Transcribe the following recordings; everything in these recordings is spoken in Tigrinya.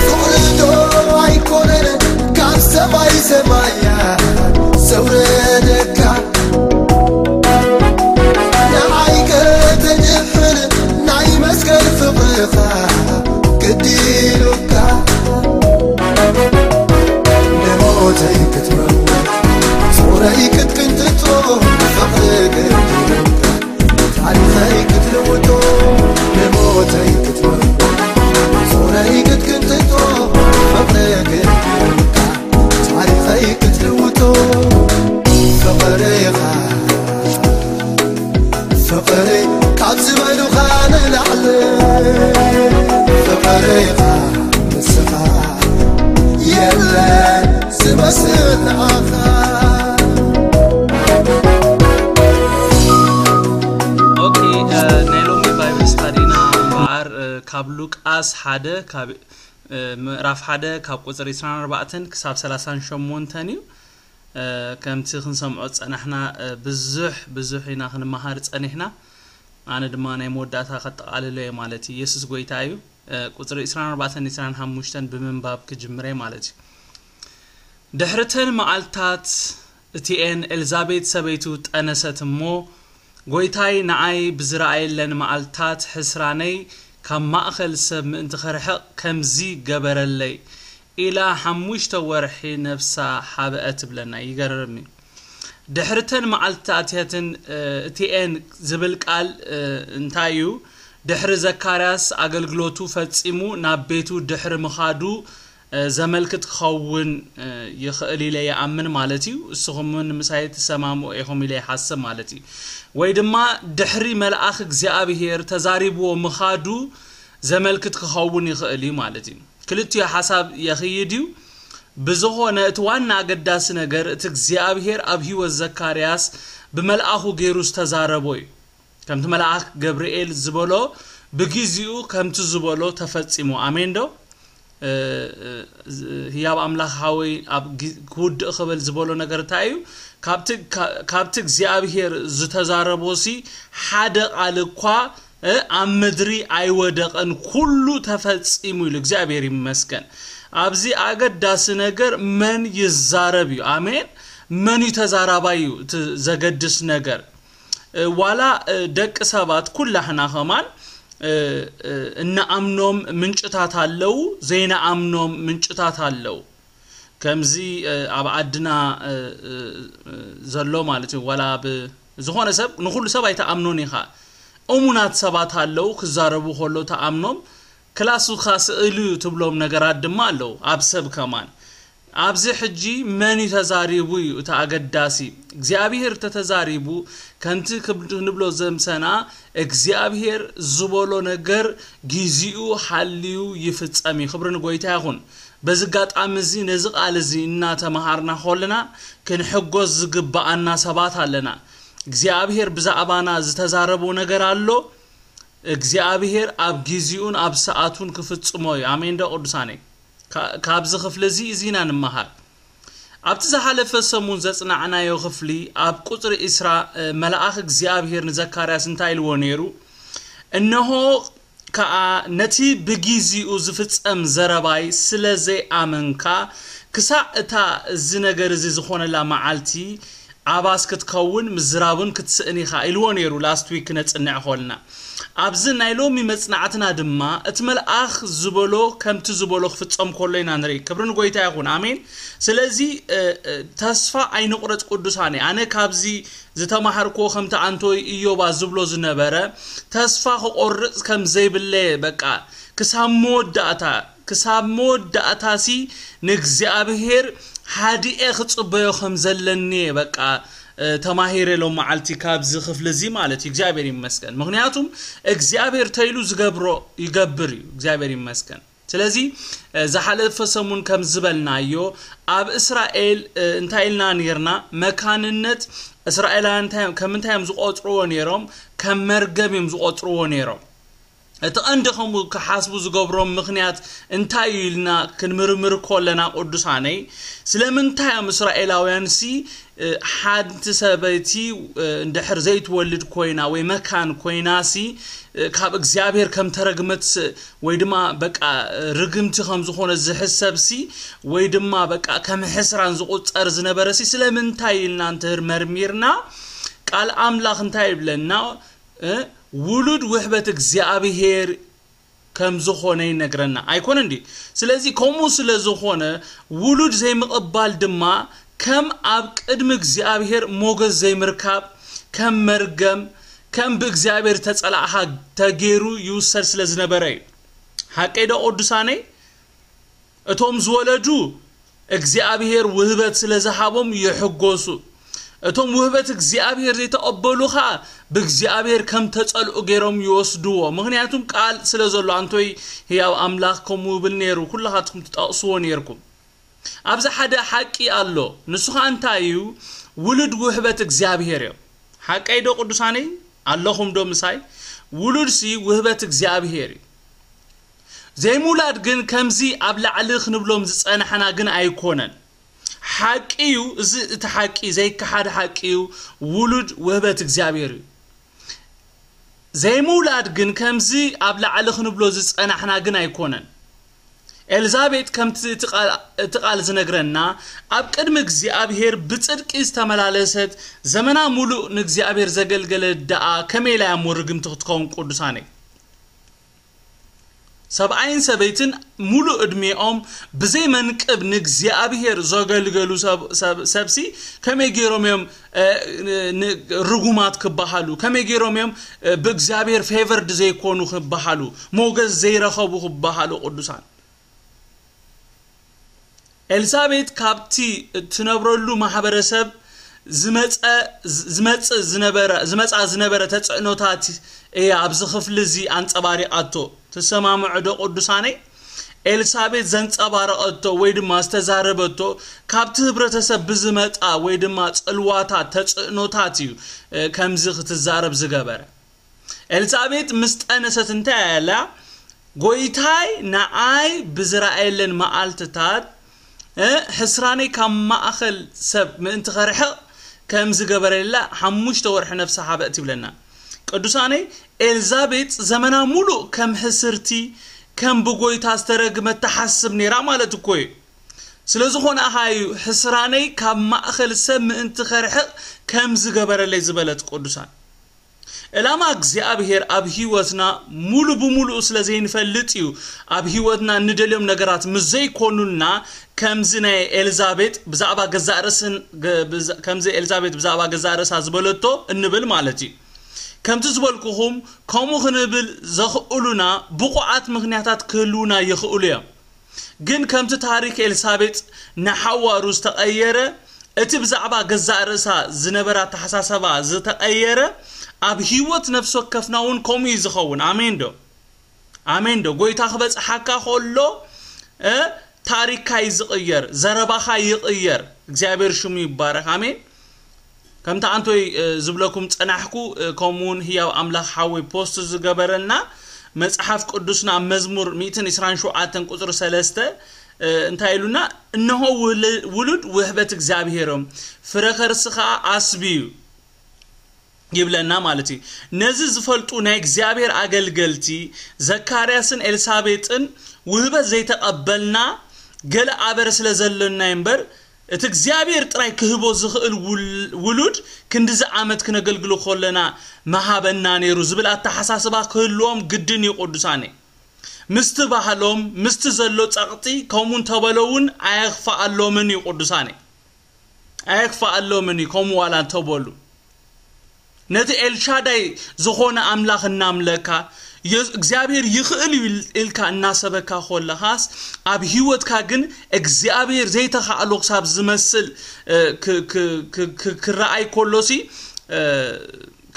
ፍቕሪ ዶ ኣይኮነን ካብ ሰማይ ሰማያት ዘውረደካ? ንዓይ ከተድሕን ናይ መስቀል ፍቕርኻ ግዲ ኢሉካ። ንሞተይ ክትመውት ፍቕረይ ክትቅንጥጦ ፍቕሪ ግዲ ኢሉካ። ታሪኸይ ክትልውጦ ንሞተይ ክትመውት ፍቕረይ ክትቅንጥጦ ፍቕሪ ግዲ ኢሉካ። ታሪኸይ ክትልውጦ ፍቕርኻ ፍቕሪ ካብ ዝበሉኻ ንላዕሊ ፍቕርኻ ንስኻ የለን ዝመስል ንዓኻ። ኦኬ፣ እ፣ ናይ ሎሚ ባይብል ስታዲና እምበኣር፣ እ፣ ካብ ሉቃስ ሓደ ካብ፣ እ፣ ምዕራፍ ሓደ ካብ ቁፅሪ ዕስራን ኣርባዕተን ክሳብ ሰላሳን ሸሞንተን እዩ። እ፣ ከምቲ ክንሰምዖ ዝፀናሕና፣ እ፣ ብዙሕ ብዙሕ ኢና ክንመሃር ፀኒሕና። ኣነ ድማ ናይ መወዳእታ ከጠቓልሎ እየ ማለት እዩ። ኢየሱስ ጎይታ እዩ። እ፣ ቁፅሪ ዕስራን ኣርባዕተን ዕስራን ሓሙሽተን ብምንባብ ክጅምረ ማለት እዩ። ድሕርተን መዓልታት እቲኤን ኤልዛቤት ሰበይቱ ጠነሰት እሞ፣ ጎይታይ ንዓይ ብዝረኣየለን መዓልታት ሕስራነይ ካብ ማእኸል ሰብ ምእንቲ ክርሕቕ ከምዚ ገበረለይ ኢላ ሓሙሽተ ወርሒ ነፍሳ ሓብአ ትብለና። ይገርም እዩ። ድሕርተን መዓልትታትን፣ እ፣ እቲኤን ዝብል ቃል፣ እ፣ እንታይ እዩ? ድሕሪ ዘካርያስ ኣገልግሎቱ ፈጺሙ ናብ ቤቱ ድሕሪ ምኻዱ፣ እ፣ ዘመልክት ክኸውን፣ እ፣ ይኽእል ኢለ ይኣምን ማለት እዩ። እስኹም እውን ምሳይ ትሰማምዑ ኢኹም ኢለ ይሓስብ ማለት እዩ። ወይ ድማ ድሕሪ መልኣኽ እግዚኣብሔር ተዛሪብዎ ምኻዱ ዘመልክት ክኸውን ይኽእል እዩ ማለት እዩ። ክልቲኡ ሓሳብ የኽይድ እዩ። ብዝኾነ እቲ ዋና ኣገዳሲ ነገር እቲ እግዚኣብሔር ኣብ ህይወት ዘካርያስ ብመልኣኹ ገይሩ ዝተዛረቦ እዩ። ከምቲ መልኣኽ ገብርኤል ዝበሎ ብግዚኡ ከምቲ ዝበሎ ተፈጺሙ። ኣሜን ዶ? እ፣ እ፣ ህያብ ኣምላኽ ሓወይ ኣብ ግ-፣ ክውድእ ክብል ዝበሎ ነገር እንታይ እዩ? ካብቲ፣ ካ-፣ ካብቲ እግዚኣብሔር ዝተዛረቦሲ ሓደ ቃል እኳ፣ እ፣ ኣብ ምድሪ ኣይወደቐን፣ ኩሉ ተፈጺሙ ኢሉ። እግዚኣብሔር ይመስገን። ኣብዚ ኣገዳሲ ነገር መን ይዛረብ እዩ። ኣሜን። መን እዩ ተዛራባይ እዩ እቲ ዘገድስ ነገር። እ፣ ዋላ፣ እ፣ ደቂ ሰባት ኩላህና ኸማን፣ እ፣ እ፣ እንኣምኖም ምንጭታት ኣለዉ፣ ዘይንኣምኖም ምንጭታት ኣለዉ። ከምዚ፣ እ፣ ኣብ ዓድና፣ እ፣ እ፣ እ፣ ዘሎ ማለት እዩ። ዋላ ብ-፣ ዝኾነ ሰብ፣ ንኹሉ ሰብ ኣይትኣምኖን ኢኻ። እሙናት ሰባት ኣለዉ፣ ክዛረቡ ከሎ ትኣምኖም፣ ክላሱኻ ስእሉ ትብሎም ነገራት ድማ ኣለዉ፣ ኣብ ሰብ ከማን። ኣብዚ ሕጂ መን እዩ ተዛሪቡ እዩ እቲ ኣገዳሲ። እግዚኣብሔር ተተዛሪቡ፣ ከምቲ ክብ-፣ ክንብሎ ዘምሰና፣ እግዚኣብሔር ዝበሎ ነገር ግዚኡ ሓልዩ ይፍጸም እዩ። ክብሪ ንጎይታ ይኹን። በዚ ኣጋጣሚ እዚ ነዚ ቃል እዚ እናተመሃርና ከለና ክንሕጎስ ዝግብኣና ሰባት ኣለና። እግዚኣብሔር ብዛዕባና ዝተዛረቦ ነገር ኣሎ። እግዚኣብሔር ኣብ ግዚኡን ኣብ ሰዓቱን ክፍጽሞ እዩ። ኣሜን ዶ ቅዱሳነይ? ካ-፣ ካብዚ ክፍሊ እዚ፣ እዚ ኢና ንመሃር። ኣብቲ ዝሓለፈ ሰሙን ዘጽናዕናዮ ክፍሊ ኣብ ቁጽሪ ዕስራ፣ እ፣ መልኣኽ እግዚኣብሔር ንዘካርያስ እንታይ ኢልዎ ነይሩ? እነሆ ከኣ ነቲ ብጊዜኡ ዝፍጸም ዘረባይ ስለ ዘይኣመንካ፣ ክሳዕ እታ እዚ ነገር እዚ ዝኾነላ መዓልቲ ዓባስ ክትከውን ምዝራብን ክትስእን ኢኻ ኢልዎ ነይሩ። ላስት ዊክ ክነጽንዕ ኾልና፣ ኣብዚ ናይ ሎሚ መጽናዕትና ድማ እቲ መልኣኽ ዝበሎ ከምቲ ዝበሎ ክፍጸም ከሎ ኢና ንርኢ። ክብሪ ንጎይታ ይኹን። ኣሜን። ስለዚ፣ እ፣ እ፣ ተስፋ ኣይንቑረጽ ቅዱሳነይ። ኣነ ካብዚ ዝተማሃርክዎ ከምቲ ኣንቶይ ኢዮባ ዝብሎ ዝነበረ፣ ተስፋ ክቆርጽ ከም ዘይብለ፣ በቃ ክሳብ መወዳእታ፣ ክሳብ መወዳእታሲ ንእግዚኣብሔር ሃዲኤ ክጽበዮ ከም ዘለኒ፣ በቃ፣ እ፣ ተማሂረ ሎም መዓልቲ ካብዚ ክፍሊ እዚ ማለት እዩ። እግዚኣብሔር ይመስገን። ምኽንያቱም እግዚኣብሔር ተይሉ ዝገብሮ ይገብር እዩ። እግዚኣብሔር ይመስገን። ስለዚ፣ እ፣ ዝሓለፈ ሰሙን ከም ዝበልናዮ፣ ኣብ እስራኤል፣ እ፣ እንታይ ኢልና ነይርና? መካንነት እስራኤላውያን እንታይ እዮም፣ ከም እንታይ እዮም ዝቆጽርዎ ነይሮም? ከም መርገም እዮም ዝቆጽርዎ ነይሮም። እቲ ቀንዲ ከምኡ ክሓስቡ ዝገብሮም ምኽንያት እንታይ እዩ ኢልና ክንምርምር ከለና፣ ቅዱሳነይ፣ ስለምንታይ እዮም እስራኤላውያን ሲ ሓንቲ ሰበይቲ እንድሕር ዘይትወልድ ኮይና ወይ መካን ኮይና ሲ ካብ እግዚኣብሔር ከም ተረግመት ወይ ድማ በቃ ርግምቲ ከም ዝኾነ ዝሕሰብ ሲ ወይ ድማ በቃ ከም ሕስራን ዝቁጸር ዝነበረ ሲ ስለምንታይ ኢልና እንትህር መርሚርና፣ ቃል ኣምላኽ እንታይ ይብለና? ውሉድ ውሕበት እግዚኣብሔር ከም ዝኾነ ይነግረና ኣይኮነ እንዲ? ስለዚ ከምኡ ስለ ዝኾነ ውሉድ ዘይምቕባል ድማ ከም ኣብ ቅድሚ እግዚኣብሔር ሞገስ ዘይምርካብ፣ ከም መርገም፣ ከም ብእግዚኣብሔር ተጸላእኻ ተገይሩ ይውሰድ ስለ ዝነበረ እዩ። ሓቀይ ዶ ቅዱሳነይ? እቶም ዝወለዱ እግዚኣብሔር ውህበት ስለ ዝሃቦም ይሕጎሱ። እቶም ውህበት እግዚኣብሔር ዘይተቐበሉ ኸኣ ብእግዚኣብሔር ከም ተጸልኡ ገይሮም ይወስድዎ። ምኽንያቱም ቃል ስለ ዘሎ፣ ኣንቶይ ህያው ኣምላኽ ከምኡ ይብል ነይሩ፣ ኩላኻትኩም ትጠቕስዎ ነይርኩም። ኣብዚ ሓደ ሓቂ ኣሎ። ንሱ ኸኣ እንታይ እዩ? ውሉድ ውህበት እግዚኣብሔር እዮም። ሓቀይ ዶ ቅዱሳነይ? ኣለኹም ዶ ምሳይ? ውሉድሲ ውህበት እግዚኣብሔር እዩ። ዘይምውላድ ግን ከምዚ ኣብ ላዕሊ ክንብሎም ዝጸናሕና ግን ኣይኮነን። ሓቂ እዩ፣ እዚ እቲ ሓቂ ዘይከሓድ ሓቂ እዩ። ውሉድ ውህበት እግዚኣብሔር እዩ። ዘይምውላድ ግን ከምዚ ኣብ ላዕሊ ክንብሎ ዝጸናሕና ግን ኣይኮነን። ኤልዛቤጥ ከምቲ እቲ ቃል ዝነግረና ኣብ ቅድሚ እግዚኣብሔር ብጽድቂ ዝተመላለሰት ዘመና ሙሉእ ንእግዚኣብሔር ዘገልገለት ደኣ ከመይ ኢላ እያ እሞ ርግምቲ ክትከውን ቅዱሳነይ? ሰብኣይን ሰበይትን ሙሉእ ዕድሜኦም ብዘይ መንቅብ ንእግዚኣብሔር ዘገልገሉ ሰብ- ሰብ- ሰብሲ ከመይ ገይሮም እዮም እ፣ ን- ርጉማት ክበሃሉ? ከመይ ገይሮም እዮም እ፣ ብእግዚኣብሔር ፌቨርድ ዘይኮኑ ክበሃሉ፣ ሞገስ ዘይረኸቡ ክበሃሉ? ቅዱሳን፣ ኤልሳቤጥ ካብቲ እትነብረሉ ማሕበረሰብ ዝመፀ ዝመጽእ ዝነበረ ዝመጻ ዝነበረ ተጽዕኖታት እያ ኣብዚ ክፍሊ እዚ ኣንጸባሪቓቶ። ትሰማምዑ ዶ ቅዱሳነይ? ኤልሳቤጥ ዘንጸባረቐቶ ወይ ድማ ዝተዛረበቶ ካብቲ ህብረተሰብ ብዝመጻ ወይ ድማ ጽልዋታት፣ ተጽዕኖታት እዩ እ፣ ከምዚ ክትዛረብ ዝገበረ። ኤልሳቤጥ ምስ ጠነሰት እንታይ ኣላ? ጎይታይ ንዓይ ብዝረኣየለን መዓልትታት እ፣ ሕስራነይ ካብ ማእኸል ሰብ ምእንቲ ኸርሕቕ ከም ዝገበረላ ሓሙሽተ ወርሒ ነፍሳ ሃበ ትብለና። ቅዱሳነይ፣ ኤልዛቤጥ ዘመና ሙሉእ ከም ሕስርቲ፣ ከም ብጎይታ ዝተረግመት ትሓስብ ነይራ ማለት እኮ እዩ። ስለ ዝኾነ ኣኻ እዩ ሕስራነይ ካብ ማእኸል ሰብ ምእንቲ ኸርሕቕ ከም ዝገበረለይ ዝበለት። ቅዱሳን፣ ዕላማ እግዚኣብሔር ኣብ ህይወትና ሙሉ ብሙሉኡ ስለ ዘይንፈልጥ እዩ። ኣብ ህይወትና እንደልዮም ነገራት ምስ ዘይኮኑልና፣ ከምዚ ናይ ኤልዛቤጥ ብዛዕባ ገዛእ ርእስን ገ- ብዛ- ከምዚ ኤልዛቤጥ ብዛዕባ ገዛእ ርእሳ ዝበለቶ እንብል ማለት እዩ። ከምቲ ዝበልኩኹም፣ ከምኡ ክንብል ዘኽእሉና ብቑዓት ምኽንያታት ክህልውና ይኽእሉ እዮም። ግን ከምቲ ታሪክ ኤልሳቤጥ ንሓዋሩ ዝተቐየረ፣ እቲ ብዛዕባ ገዛእ ርእሳ ዝነበረ ኣተሓሳሰባ ዝተቐየረ፣ ኣብ ህይወት ነፍሲ ወከፍና እውን ከምኡ እዩ ዝኸውን። ኣሜን ዶ? ኣሜን ዶ? ጎይታ ክበጽሓካ ከሎ እ፣ ታሪክካ እዩ ዝቕየር፣ ዘረባኻ ይቕየር። እግዚኣብሔር ሽሙ ይባረክ። ኣሜን። ከምቲ ኣንቶይ እ፣ ዝብለኩም ጸናሕኩ እ፣ ከምኡ እውን ህያው ኣምላኽ ሓወይ ፖስት ዝገበረልና መጽሓፍ ቅዱስና ኣብ መዝሙር ሚእትን ዕስራን ሸውዓተን ቁጽሪ ሰለስተ እ፣ እንታይ ኢሉና? እንሆ ውል- ውሉድ ውህበት እግዚኣብሔር እዮም፣ ፍረ ከርሲ ኸኣ ዓስቢ እዩ ይብለና ማለት እዩ። ነዚ ዝፈልጡ ናይ እግዚኣብሔር ኣገልገልቲ ዘካርያስን ኤልሳቤጥን ውህበት ዘይተቐበልና ገለ ኣበር ስለ ዘሎና እምበር፣ እቲ እግዚኣብሔር ጥራይ ክህቦ ዝኽእል ውል- ውሉድ ክንድዚ ዓመት ክነገልግሎ ከለና መሃበና ነይሩ ዝብል ኣተሓሳስባ ክህልዎም ግድን እዩ። ቅዱሳኔ፣ ምስቲ ባህሎም ምስቲ ዘሎ ጸቕጢ ከምኡ እንተበሎ እውን ኣየኽፍኣሎምን እዩ። ቅዱሳኔ፣ ኣየኽፍኣሎምን እዩ። ከምኡ ዋላ እንተበሉ፣ ነቲ ኤልሻዳይ ዝኾነ ኣምላኽ እናምለካ፣ የ- እግዚኣብሔር ይኽእል እዩ ኢል- ኢልካ እናሰበካ ከለኻስ፣ ኣብ ህይወትካ ግን እግዚኣብሔር ዘይተኻእሎ ክሳብ ዝመስል እ፣ ክ- ክ- ክ- ክ- ክረኣይ ከሎሲ እ፣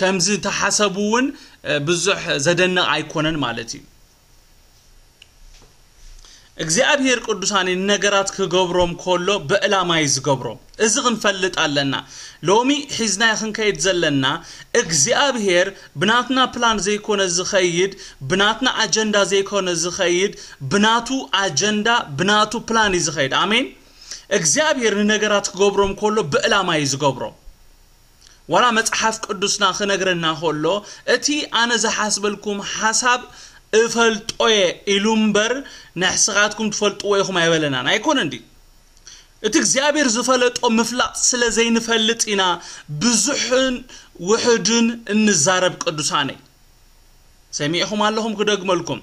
ከምዚ ተሓሰቡ እውን እ፣ ብዙሕ ዘደንቕ ኣይኮነን ማለት እዩ። እግዚኣብሔር ቅዱሳን ንነገራት ክገብሮም ከሎ ብዕላማ እዩ ዝገብሮም። እዚ ክንፈልጥ ኣለና። ሎሚ ሒዝናዮ ክንከይድ ዘለና እግዚኣብሔር ብናትና ፕላን ዘይኮነ ዝኸይድ፣ ብናትና ኣጀንዳ ዘይኮነ ዝኸይድ፣ ብናቱ ኣጀንዳ፣ ብናቱ ፕላን እዩ ዝኸይድ። ኣሜን። እግዚኣብሔር ንነገራት ክገብሮም ከሎ ብዕላማ እዩ ዝገብሮም። ዋላ መጽሓፍ ቅዱስና ክነግረና ከሎ፣ እቲ ኣነ ዝሓስበልኩም ሓሳብ እፈልጦ እየ ኢሉ እምበር፣ ንሕስኻትኩም ትፈልጥዎ ኢኹም ኣይበለናን። ኣይኮነን ድዩ? እቲ እግዚኣብሔር ዝፈለጦ ምፍላጥ ስለ ዘይንፈልጥ ኢና ብዙሕን ውሑድን እንዛረብ ቅዱሳነይ። ሰሚዕኹም ኣለኹም፣ ክደግመልኩም።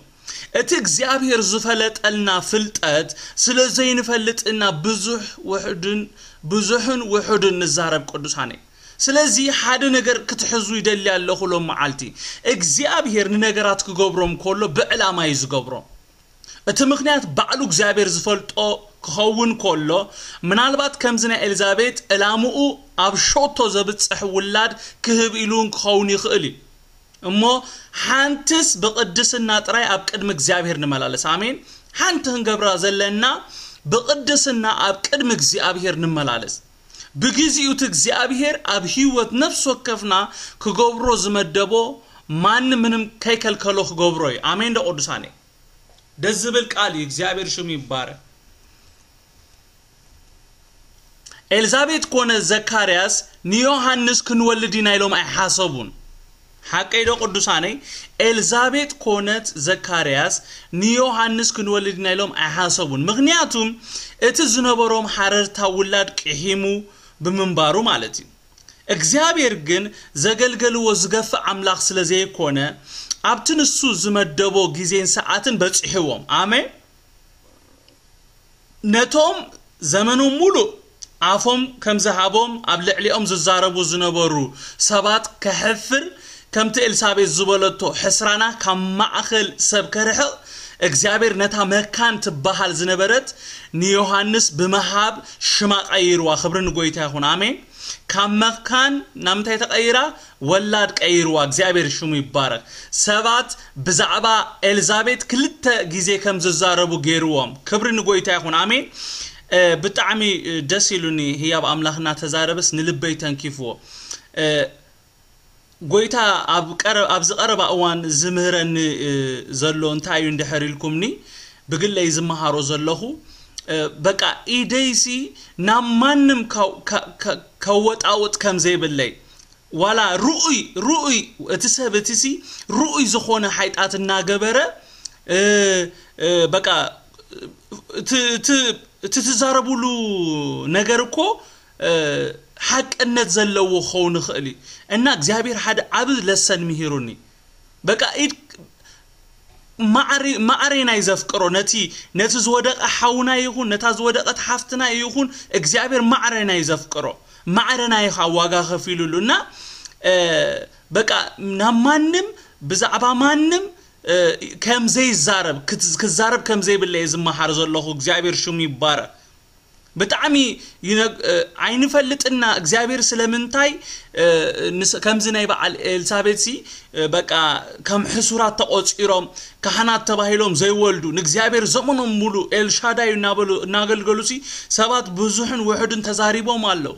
እቲ እግዚኣብሔር ዝፈለጠልና ፍልጠት ስለ ዘይንፈልጥ ኢና ብዙሕ ውሑድን፣ ብዙሕን ውሑድን ንዛረብ ቅዱሳነይ። ስለዚ ሓደ ነገር ክትሕዙ ይደሊ ኣለኹ ሎም መዓልቲ። እግዚኣብሔር ንነገራት ክገብሮም ከሎ ብዕላማ እዩ ዝገብሮም። እቲ ምኽንያት ባዕሉ እግዚኣብሔር ዝፈልጦ ክኸውን ከሎ፣ ምናልባት ከምዚ ናይ ኤልዛቤጥ ዕላምኡ ኣብ ሸቶ ዘብጽሕ ውላድ ክህብ ኢሉ እውን ክኸውን ይኽእል እዩ። እሞ ሓንትስ ብቕድስና ጥራይ ኣብ ቅድሚ እግዚኣብሔር ንመላለስ። ኣሜን። ሓንቲ ክንገብራ ዘለና ብቕድስና ኣብ ቅድሚ እግዚኣብሔር ንመላለስ። ብግዚኡ እቲ እግዚኣብሔር ኣብ ህይወት ነፍሲ ወከፍና ክገብሮ ዝመደቦ ማንም ምንም ከይከልከሎ ክገብሮ እዩ። ኣሜን ዶ ቅዱሳኔ? ደስ ዝብል ቃል እዩ። እግዚኣብሔር ሽሙ ይባረክ። ኤልዛቤት ኮነ ዘካርያስ ንዮሃንስ ክንወልድ ኢና ኢሎም ኣይሓሰቡን። ሓቀይ ዶ ቅዱሳነይ? ኤልዛቤት ኮነት ዘካርያስ ንዮሃንስ ክንወልድ ኢና ኢሎም ኣይሓሰቡን። ምኽንያቱም እቲ ዝነበሮም ሓረርታ ውላድ ቅሒሙ ብምንባሩ ማለት እዩ። እግዚኣብሔር ግን ዘገልገልዎ ዝገፍእ ኣምላኽ ስለ ዘይኮነ፣ ኣብቲ ንሱ ዝመደቦ ግዜን ሰዓትን በጺሕዎም። ኣሜን። ነቶም ዘመኖም ሙሉእ ኣፎም ከም ዝሃቦም ኣብ ልዕሊኦም ዝዛረቡ ዝነበሩ ሰባት ከሕፍር፣ ከምቲ ኤልሳቤጥ ዝበለቶ ሕስራና ካብ ማእኸል ሰብ ከርሕቕ እግዚኣብሔር ነታ መካን ትበሃል ዝነበረት ንዮሃንስ ብምሃብ ሽማ ቀይርዋ። ክብሪ ንጎይታ ይኹን። ኣሜን። ካብ መካን ናብ ምንታይ ተቐይራ? ወላድ ቀይርዋ። እግዚኣብሔር ሽሙ ይባረክ። ሰባት ብዛዕባ ኤልዛቤት ክልተ ግዜ ከም ዝዛረቡ ገይርዎም። ክብሪ ንጎይታ ይኹን። ኣሜን። እ፣ ብጣዕሚ፣ እ፣ ደስ ኢሉኒ። ህያብ ኣምላኽ እናተዛረበስ ንልበይ ተንኪፍዎ። እ፣ ጎይታ ኣብ ቀረ-፣ ኣብዚ ቀረባ እዋን ዝምህረኒ፣ እ፣ ዘሎ እንታይ እዩ እንድሕር ኢልኩምኒ፣ ብግለይ ዝመሃሮ ዘለኹ፣ እ፣ በቃ ኢደይሲ ናብ ማንም ካው-፣ ካ-፣ ካ-፣ ከወጣውጥ ከም ዘይብለይ፣ ዋላ ርኡይ፣ ርኡይ፣ እቲ ሰብ እቲሲ ርኡይ ዝኾነ ሓይጣት እናገበረ፣ እ፣ እ፣ በቃ እቲ፣ እቲ፣ እቲ ትዛረቡሉ ነገር እኮ፣ እ፣ ሓቅነት ዘለዎ ክኸውን ይኽእል እዩ። እና እግዚኣብሔር ሓደ ዓቢ ለሰን ምሂሩኒ። በቃ ኢድ ማዕረ-፣ ማዕሬና እዩ ዘፍቅሮ። ነቲ፣ ነቲ ዝወደቐ ሓውና ይኹን፣ ነታ ዝወደቐት ሓፍትና ይኹን፣ እግዚኣብሔር ማዕሬና እዩ ዘፍቅሮ። ማዕሬና እዩ ካብ ዋጋ ከፊሉሉ። እና፣ እ፣ በቃ ናብ ማንም፣ ብዛዕባ ማንም፣ እ፣ ከም ዘይዛረብ፣ ክት-፣ ክዛረብ ከም ዘይብለ እየ ዝመሃር ዘለኹ። እግዚኣብሔር ሽሙ ይባረክ። ብጣዕሚ ይነግ-፣ እ፣ ኣይንፈልጥና እግዚኣብሔር ስለምንታይ፣ እ፣ ንስ-፣ ከምዚ ናይ በዓል ኤልሳቤጥሲ፣ እ፣ በቃ ከም ሕሱራት ተቖጺሮም፣ ካህናት ተባሂሎም ዘይወልዱ፣ ንእግዚኣብሔር ዘመኖም ሙሉ ኤልሻዳይ እናበሉ እናገልገሉሲ ሰባት ብዙሕን ውሑድን ተዛሪቦም ኣለዉ።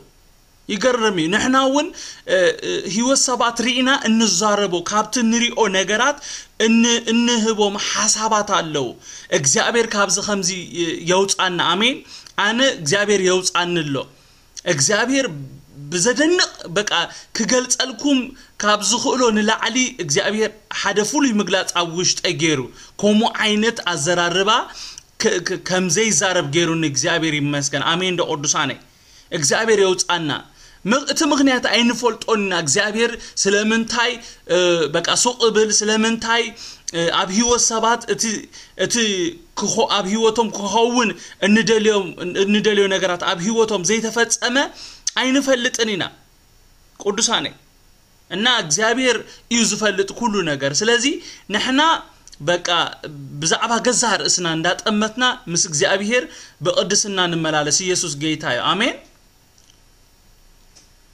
ይገርም እዩ። ንሕና እውን፣ እ፣ እ፣ ህይወት ሰባት ርኢና እንዛረቦ፣ ካብቲ ንሪኦ ነገራት እን-፣ እንህቦም ሓሳባት ኣለዉ። እግዚኣብሔር ካብዚ ከምዚ፣ እ፣ የውጻና። ኣሜን። ኣነ እግዚኣብሔር የውጻኒ ኣሎ። እግዚኣብሔር ብዘደንቕ፣ በቃ፣ ክገልጸልኩም ካብ ዝኽእሎ ንላዕሊ እግዚኣብሔር ሓደ ፍሉይ ምግላጽ ኣብ ውሽጠይ ገይሩ፣ ከምኡ ዓይነት ኣዘራርባ ከ-፣ ከ-፣ ከም ዘይዛረብ ገይሩኒ። እግዚኣብሔር ይመስገን። ኣሜን ዶ ቅዱሳነይ? እግዚኣብሔር የውጻና። ም-፣ እቲ ምኽንያት ኣይንፈልጦን ኢና። እግዚኣብሔር ስለምንታይ፣ እ፣ በቃ ሱቕ እብል፣ ስለምንታይ፣ እ፣ ኣብ ህይወት ሰባት እቲ፣ እቲ ክኾ-፣ ኣብ ህይወቶም ክኸውን እንደልዮም፣ እንደልዮ ነገራት ኣብ ህይወቶም ዘይተፈጸመ ኣይንፈልጥን ኢና። ቅዱሳነይ። እና እግዚኣብሔር እዩ ዝፈልጥ ኩሉ ነገር። ስለዚ ንሕና በቃ ብዛዕባ ገዛእ ርእስና እንዳጠመትና ምስ እግዚኣብሔር ብቕድስና ንመላለስ። ኢየሱስ ጌታ እዩ። ኣሜን።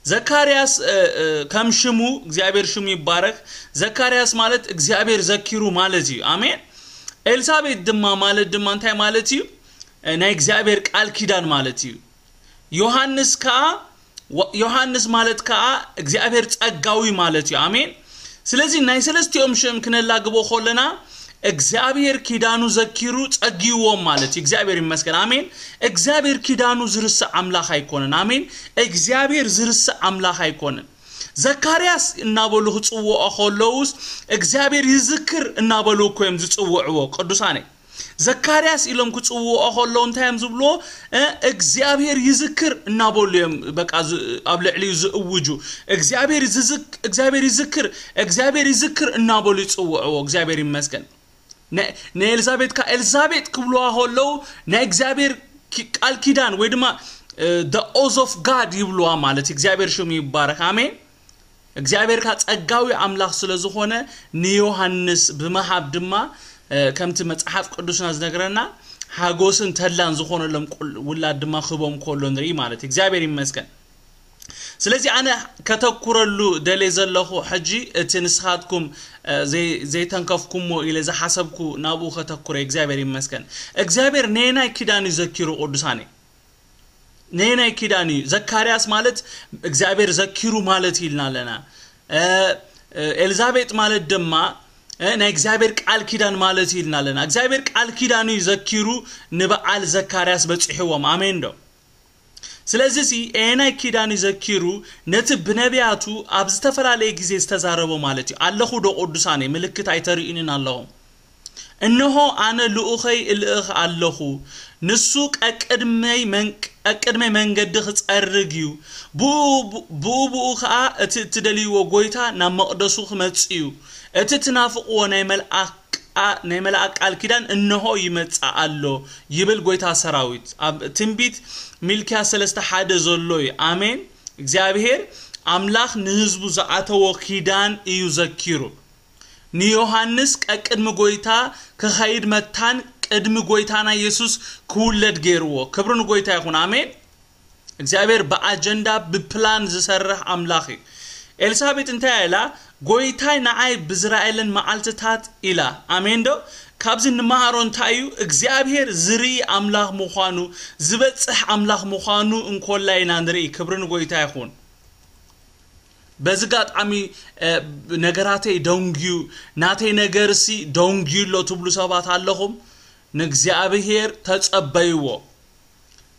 ዘካርያስ፣ እ፣ እ፣ ከም ሽሙ፣ እግዚኣብሔር ሽሙ ይባረክ። ዘካርያስ ማለት እግዚኣብሔር ዘኪሩ ማለት እዩ። ኣሜን። ኤልሳቤጥ ድማ ማለት ድማ እንታይ ማለት እዩ? ናይ እግዚኣብሔር ቃል ኪዳን ማለት እዩ። ዮሃንስ ከዓ፣ ዮሃንስ ማለት ከዓ እግዚኣብሔር ጸጋዊ ማለት እዩ። ኣሜን። ስለዚ ናይ ሰለስቲኦም ሽም ክነላግቦ ከለና እግዚኣብሔር ኪዳኑ ዘኪሩ ጸጊዎም ማለት እዩ። እግዚኣብሔር ይመስገን። ኣሜን። እግዚኣብሔር ኪዳኑ ዝርስዕ ኣምላኽ ኣይኮነን። ኣሜን። እግዚኣብሔር ዝርስዕ ኣምላኽ ኣይኮነን። ዘካርያስ እናበሉ ክጽውዖ ከለውስ እግዚኣብሔር ይዝክር እናበሉ እኮ እዮም ዝጽውዕዎ። ቅዱሳነይ፣ ዘካርያስ ኢሎም ክጽውዖ ከለዉ እንታይ እዮም ዝብልዎ? እግዚኣብሔር ይዝክር እናበሉ እዮም በቃ ኣብ ልዕሊኡ ዝእውጁ። እግዚኣብሔር ይዝክር፣ እግዚኣብሔር ይዝክር እናበሉ ይጽውዕዎ። እግዚኣብሔር ይመስገን። ንኤልዛቤት ካ ኤልዛቤጥ ክብልዋ ከለዉ ናይ እግዚኣብሔር ቃል ኪዳን ወይ ድማ the oath of God ይብልዋ ማለት። እግዚኣብሔር ሽሙ ይባረክ። ኣሜን። እግዚኣብሔር ካ ጸጋዊ ኣምላኽ ስለ ዝኾነ ንዮሃንስ ብምሃብ ድማ ከምቲ መጽሓፍ ቅዱስና ዝነግረና ሓጎስን ተድላን ዝኾነሎም ውላድ ድማ ክህቦም ከሎ ንርኢ ማለት። እግዚኣብሔር ይመስገን። ስለዚ ኣነ ከተኩረሉ ደልየ ዘለኹ ሕጂ እቲ ንስኻትኩም ዘይተንከፍኩሞ ኢለ ዝሓሰብኩ ናብኡ ከተኩረ። እግዚኣብሔር ይመስገን። እግዚኣብሔር ነየናይ ኪዳን እዩ ዘኪሩ ቅዱሳነይ? ነየናይ ኪዳን እዩ? ዘካርያስ ማለት እግዚኣብሔር ዘኪሩ ማለት ኢልና ኣለና። ኤልዛቤጥ ማለት ድማ ናይ እግዚኣብሔር ቃል ኪዳን ማለት ኢልና ኣለና። እግዚኣብሔር ቃል ኪዳኑ እዩ ዘኪሩ ንበዓል ዘካርያስ በጺሕዎም። ኣሜን ዶ? ስለዚ እዚ ኤናይ ኪዳን እዩ ዘኪሩ ነቲ ብነቢያቱ ኣብ ዝተፈላለየ ግዜ ዝተዛረቦ ማለት እዩ። ኣለኹ ዶ ቅዱሳነይ? ምልክት ኣይተርእዩንን ኣለኹም። እንሆ ኣነ ልኡኸይ እልእኽ ኣለኹ፣ ንሱ ቀቅድመይ መንገዲ ክጸርግ እዩ። ብኡ ብኡ ከኣ እቲ እትደልይዎ ጐይታ ናብ መቕደሱ ክመጽእ እዩ። እቲ ትናፍቕዎ ናይ መልኣክ ናይ መልኣክ ቃል ኪዳን እንሆ ይመጽእ ኣሎ ይብል ጐይታ ሰራዊት። ኣብ ትንቢት ሚልክያ ሰለስተ ሓደ ዘሎ እዩ። ኣሜን። እግዚኣብሔር ኣምላኽ ንህዝቡ ዝኣተዎ ኪዳን እዩ ዘኪሩ። ንዮሃንስ ቀቅድሚ ጐይታ ክኸይድ መታን ቅድሚ ጐይታና የሱስ ክውለድ ገይርዎ። ክብሪ ንጐይታ ይኹን። ኣሜን። እግዚኣብሔር ብኣጀንዳ ብፕላን ዝሰርሕ ኣምላኽ እዩ። ኤልሳቤጥ እንታይ ኢላ? ጐይታይ ንዓይ ብዝረኣየለን መዓልትታት ኢላ። ኣሜን ዶ? ካብዚ ንመሃሮ እንታይ እዩ? እግዚኣብሔር ዝርኢ ኣምላኽ ምዃኑ፣ ዝበጽሕ ኣምላኽ ምዃኑ እንኮላ ኢና ንርኢ። ክብሪ ንጐይታ ይኹን። በዚ ጋጣሚ ነገራተይ ደንግዩ፣ ናተይ ነገርሲ ደንግዩ ኣሎ ትብሉ ሰባት ኣለኹም። ንእግዚኣብሔር ተጸበይዎ።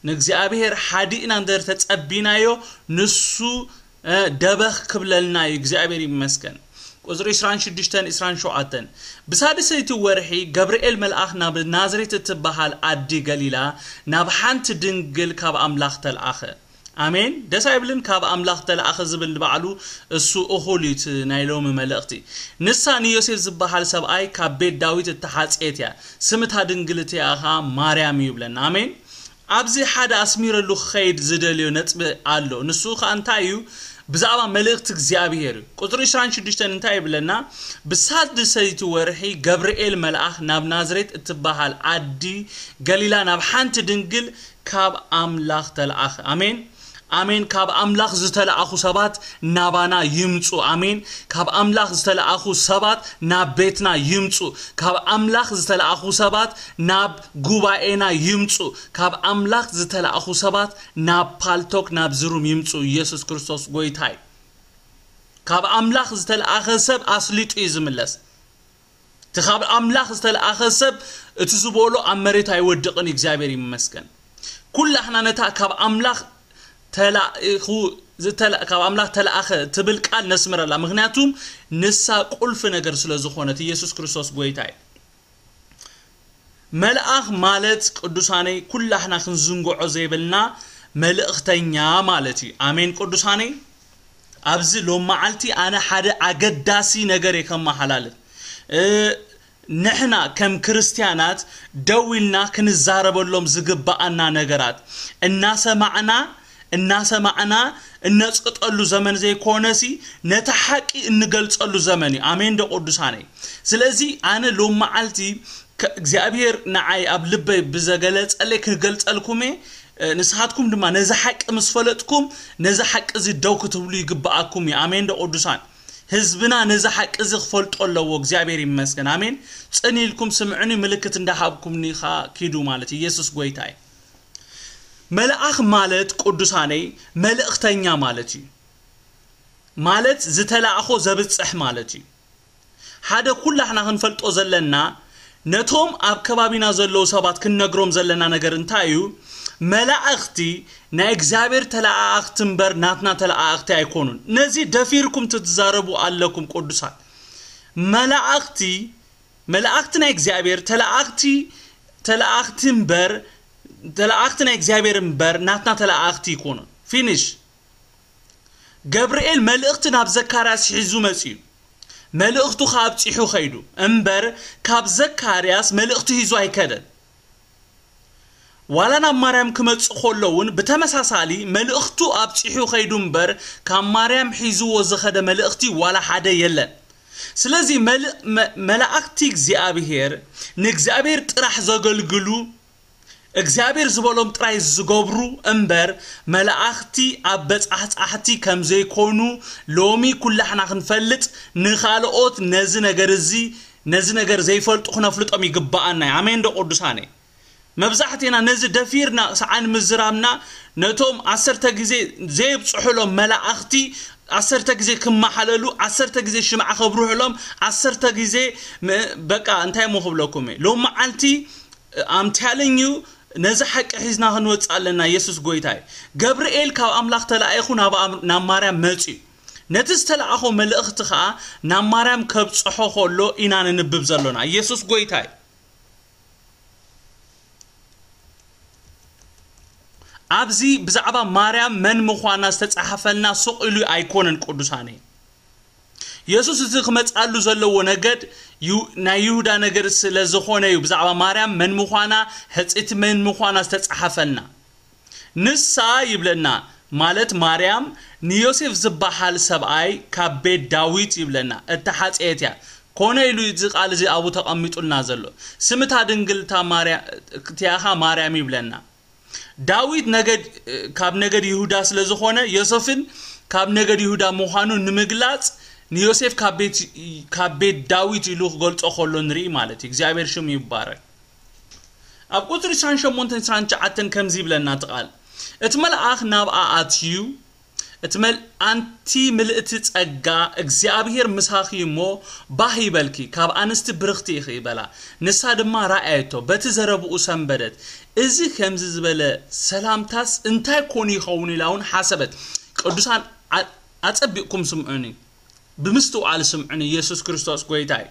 ንእግዚኣብሔር ሓዲእና እንድሕር ተጸቢናዮ ንሱ ደበኽ ክብለልና እዩ። እግዚኣብሔር ይመስገን። ቁጽሪ ዕስራን ሽዱሽተን ዕስራን ሸውዓተን፣ ብሳድሰይቲ ወርሒ ገብርኤል መልኣኽ ናብ ናዝሬት እትበሃል ዓዲ ገሊላ ናብ ሓንቲ ድንግል ካብ ኣምላኽ ተልኣኸ። ኣሜን። ደስ ኣይብልን? ካብ ኣምላኽ ተለኣኸ ዝብል ንባዕሉ እሱ እኹል እዩ እቲ ናይ ሎሚ መልእኽቲ። ንሳ ንዮሴፍ ዝበሃል ሰብኣይ ካብ ቤት ዳዊት እተሓጽየት እያ። ስም እታ ድንግል እቲኣ ኸኣ ማርያም እዩ ይብለና። ኣሜን። ኣብዚ ሓደ ኣስሚረሉ ክኸይድ ዝደልዮ ነጥቢ ኣሎ። ንሱ ኸኣ እንታይ እዩ? ብዛዕባ መልእኽቲ እግዚኣብሔር እዩ። ቁጽሪ ዕስራን ሽዱሽተን እንታይ ይብለና? ብሳድሰይቲ ወርሒ ገብርኤል መልኣኽ ናብ ናዝሬት እትበሃል ዓዲ ገሊላ ናብ ሓንቲ ድንግል ካብ ኣምላኽ ተለኣኸ። ኣሜን። ኣሜን። ካብ ኣምላኽ ዝተለኣኹ ሰባት ናባና ይምጹ። ኣሜን። ካብ ኣምላኽ ዝተለኣኹ ሰባት ናብ ቤትና ይምጹ። ካብ ኣምላኽ ዝተለኣኹ ሰባት ናብ ጉባኤና ይምጹ። ካብ ኣምላኽ ዝተለኣኹ ሰባት ናብ ፓልቶክ፣ ናብ ዝሩም ይምጹ። ኢየሱስ ክርስቶስ ጐይታ እዩ። ካብ ኣምላኽ ዝተለኣኸ ሰብ ኣስሊጡ እዩ ዝምለስ። እቲ ካብ ኣምላኽ ዝተለኣኸ ሰብ እቲ ዝበሎ ኣብ መሬት ኣይወድቕን እዩ። እግዚኣብሔር ይመስገን። ኩላህና ነታ ካብ ኣምላኽ ተላኢኹ ዝተላ-፣ ካብ ኣምላኽ ተለኣኸ ትብል ቃል ነስምረላ። ምኽንያቱም ንሳ ቁልፊ ነገር ስለ ዝኾነት፣ ኢየሱስ ክርስቶስ ጐይታ እዩ። መልኣኽ ማለት ቅዱሳነይ ኩላህና ክንዝንግዖ ዘይብልና መልእኽተኛ ማለት እዩ። ኣሜን ቅዱሳነይ። ኣብዚ ሎም መዓልቲ ኣነ ሓደ ኣገዳሲ ነገር እየ ከመሓላልፍ። እ፣ ንሕና ከም ክርስትያናት ደው ኢልና ክንዛረበሎም ዝግብኣና ነገራት እናሰማዕና፣ እናሰማዕና እነጽቅጠሉ ዘመን ዘይኮነሲ ነቲ ሓቂ እንገልጸሉ ዘመን እዩ። ኣሜን ዶ ቅዱሳነይ? ስለዚ ኣነ ሎም መዓልቲ ከ-፣ እግዚኣብሔር ንዓይ ኣብ ልበይ ብዘገለጸለይ ክገልጸልኩም እየ። እ፣ ንስኻትኩም ድማ ነዚ ሓቂ ምስ ፈለጥኩም ነዚ ሓቂ እዚ ደው ክትብሉ ይግብኣኩም እዩ። ኣሜን ዶ ቅዱሳን? ህዝብና ነዚ ሓቂ እዚ ክፈልጦ ኣለዎ። እግዚኣብሔር ይመስገን። ኣሜን። ጽን ኢልኩም ስምዑኒ፣ ምልክት እንዳሃብኩምኒ ኸኣ ኪዱ ማለት እዩ። ኢየሱስ ጎይታ እዩ። መልኣኽ ማለት ቅዱሳነይ መልእኽተኛ ማለት እዩ። ማለት ዝተላእኾ ዘብጽሕ ማለት እዩ። ሓደ ኩላሕና ክንፈልጦ ዘለና፣ ነቶም ኣብ ከባቢና ዘለዉ ሰባት ክንነግሮም ዘለና ነገር እንታይ እዩ? መላእኽቲ ናይ እግዚኣብሔር ተለኣኣኽቲ እምበር ናትና ተለኣኣኽቲ ኣይኮኑን። ነዚ ደፊርኩም ትዛረቡ ኣለኩም ቅዱሳን። መላእኽቲ፣ መላእኽቲ ናይ እግዚኣብሔር ተለኣኣኽቲ፣ ተለኣኣኽቲ እምበር፣ ተለኣኣኽቲ ናይ እግዚኣብሔር እምበር ናትና ተለኣኣኽቲ ኣይኮኑን። ፊኒሽ። ገብርኤል መልእኽቲ ናብ ዘካርያስ ሒዙ መጺኡ። መልእኽቱ ከኣ ኣብጺሑ ኸይዱ። እምበር ካብ ዘካርያስ መልእኽቲ ሒዙ ኣይከደን። ዋላ ናብ ማርያም ክመጽእ ከሎ እውን ብተመሳሳሊ መልእኽቱ ኣብጺሑ ኸይዱ እምበር ካብ ማርያም ሒዝዎ ዝኸደ መልእኽቲ ዋላ ሓደ የለን። ስለዚ መል-፣ መ-፣ መላእኽቲ እግዚኣብሔር ንእግዚኣብሔር ጥራሕ ዘገልግሉ፣ እግዚኣብሔር ዝበሎም ጥራይ ዝገብሩ እምበር መላእኽቲ ኣብ በጻሕጻሕቲ ከም ዘይኮኑ ሎሚ ኩላሕና ክንፈልጥ፣ ንኻልኦት ነዚ ነገር እዚ፣ ነዚ ነገር ዘይፈልጡ ክነፍልጦም ይግብኣና እዩ። ኣሜን ዶ ቅዱሳነይ? መብዛሕትና ነዚ ደፊርና ሰዓን ምዝራብና፣ ነቶም ዓሰርተ ግዜ ዘይብጽሑሎም መላእኽቲ ዓሰርተ ግዜ ክመሓለሉ፣ ዓሰርተ ግዜ ሽምዓ ከብርህሎም፣ ዓሰርተ ግዜ ም-፣ በቃ እንታይ እሞ ክብለኩም እየ? ሎም መዓልቲ፣ I'm telling you፣ ነዚ ሓቂ ሒዝና ክንወጽእ ኣለና። ኢየሱስ ጎይታ እዩ። ገብርኤል ካብ ኣምላኽ ተላኢኹ ናብ ኣም-፣ ናብ ማርያም መጺኡ። ነቲ ዝተላእኾ መልእኽቲ ኸኣ ናብ ማርያም ከብጽሖ ከሎ ኢና ነንብብ ዘሎና። ኢየሱስ ጎይታ እዩ። ኣብዚ ብዛዕባ ማርያም መን ምዃና ዝተጻሕፈልና ሱቕ ኢሉ ኣይኮነን ቅዱሳነይ። የሱስ እቲ ክመጽኣሉ ዘለዎ ነገድ ዩ-፣ ናይ ይሁዳ ነገድ ስለ ዝኾነ እዩ ብዛዕባ ማርያም መን ምዃና፣ ሕጽይቲ መን ምዃና ዝተጻሕፈልና። ንሳ ይብለና፣ ማለት ማርያም ንዮሴፍ ዝበሃል ሰብኣይ ካብ ቤት ዳዊት ይብለና፣ እተሓጽየት እያ። ኮነ ኢሉ እዚ ቃል እዚ ኣብኡ ተቐሚጡልና ዘሎ። ስም እታ ድንግል እታ ማርያ-፣ እቲኣኻ ማርያም ይብለና። ዳዊት ነገድ፣ ካብ ነገድ ይሁዳ ስለ ዝኾነ፣ ዮሴፍን ካብ ነገድ ይሁዳ ምዃኑ ንምግላጽ ንዮሴፍ ካብ ቤት፣ ካብ ቤት ዳዊት ኢሉ ክገልጾ ከሎ ንርኢ ማለት እዩ። እግዚኣብሔር ሽሙ ይባረክ። ኣብ ቁጽሪ ዕስራን ሸሞንተን ዕስራን ትሽዓተን ከምዚ ይብለና እቲ ቃል፣ እቲ መልኣኽ ናብኣ ኣትዩ፣ እቲ መል-፣ ኣንቲ ምልእቲ ጸጋ፣ እግዚኣብሔር ምሳኺ እሞ፣ ባህ ይበልኪ፣ ካብ ኣንስቲ ብርኽቲ ኢኺ በላ። ንሳ ድማ ረኣየቶ፣ በቲ ዘረብኡ ሰንበደት። እዚ ከምዚ ዝበለ ሰላምታስ እንታይ ኮን ይኸውን ኢላ እውን ሓሰበት። ቅዱሳን ኣ-፣ ኣጸቢቕኩም ስምዑኒ፣ ብምስትውዓል ስምዑኒ፣ ኢየሱስ ክርስቶስ ጎይታ እዩ።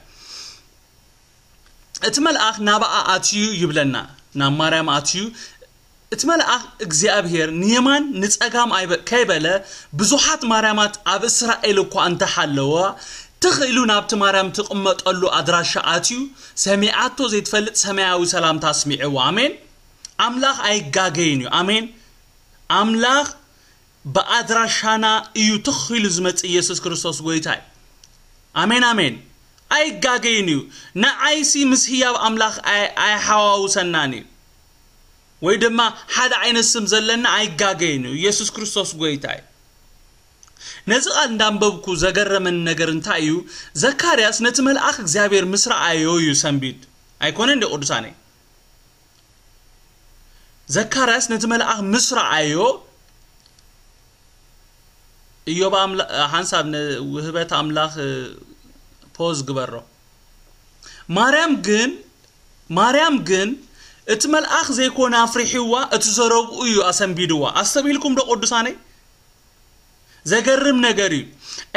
እቲ መልኣኽ ናብኣ ኣትዩ ይብለና፣ ናብ ማርያም ኣትዩ። እቲ መልኣኽ እግዚኣብሔር ንየማን ንጸጋም ኣይበ-፣ ከይበለ፣ ብዙሓት ማርያማት ኣብ እስራኤል እኳ እንተሃለዋ፣ ትኽ ኢሉ ናብቲ ማርያም ትቕመጠሉ ኣድራሻ ኣትዩ፣ ሰሚዓቶ ዘይትፈልጥ ሰማያዊ ሰላምታ ኣስሚዕዋ። ኣሜን። ኣምላኽ ኣይጋገይን እዩ። ኣሜን። ኣምላኽ ብኣድራሻና እዩ ትኽ ኢሉ ዝመጽእ። ኢየሱስ ክርስቶስ ጎይታ እዩ። ኣሜን፣ ኣሜን። ኣይጋገይን እዩ። ንዓይሲ ምስ ህያብ ኣምላኽ ኣይ-፣ ኣይሓዋውሰናን እዩ። ወይ ድማ ሓደ ዓይነት ስም ዘለና ኣይጋገይን እዩ። ኢየሱስ ክርስቶስ ጎይታ እዩ። ነዚ ቃል እንዳንበብኩ ዘገረመኒ ነገር እንታይ እዩ? ዘካርያስ ነቲ መልኣኽ እግዚኣብሔር ምስ ረኣዮ እዩ ሰንቢድ። ኣይኮነን ዶ ቅዱሳነይ? ዘካርያስ ነቲ መልኣኽ ምስ ረኣዮ፣ እዮብ ኣምላ-፣ ሓንሳብ ንውህበት ኣምላኽ ፖዝ ግበሮ። ማርያም ግን፣ ማርያም ግን እቲ መልኣኽ ዘይኮነ ኣፍሪሕዋ፣ እቲ ዘረብኡ እዩ ኣሰንቢድዋ። ኣስተብሂልኩም ዶ ቅዱሳነይ? ዘገርም ነገር እዩ።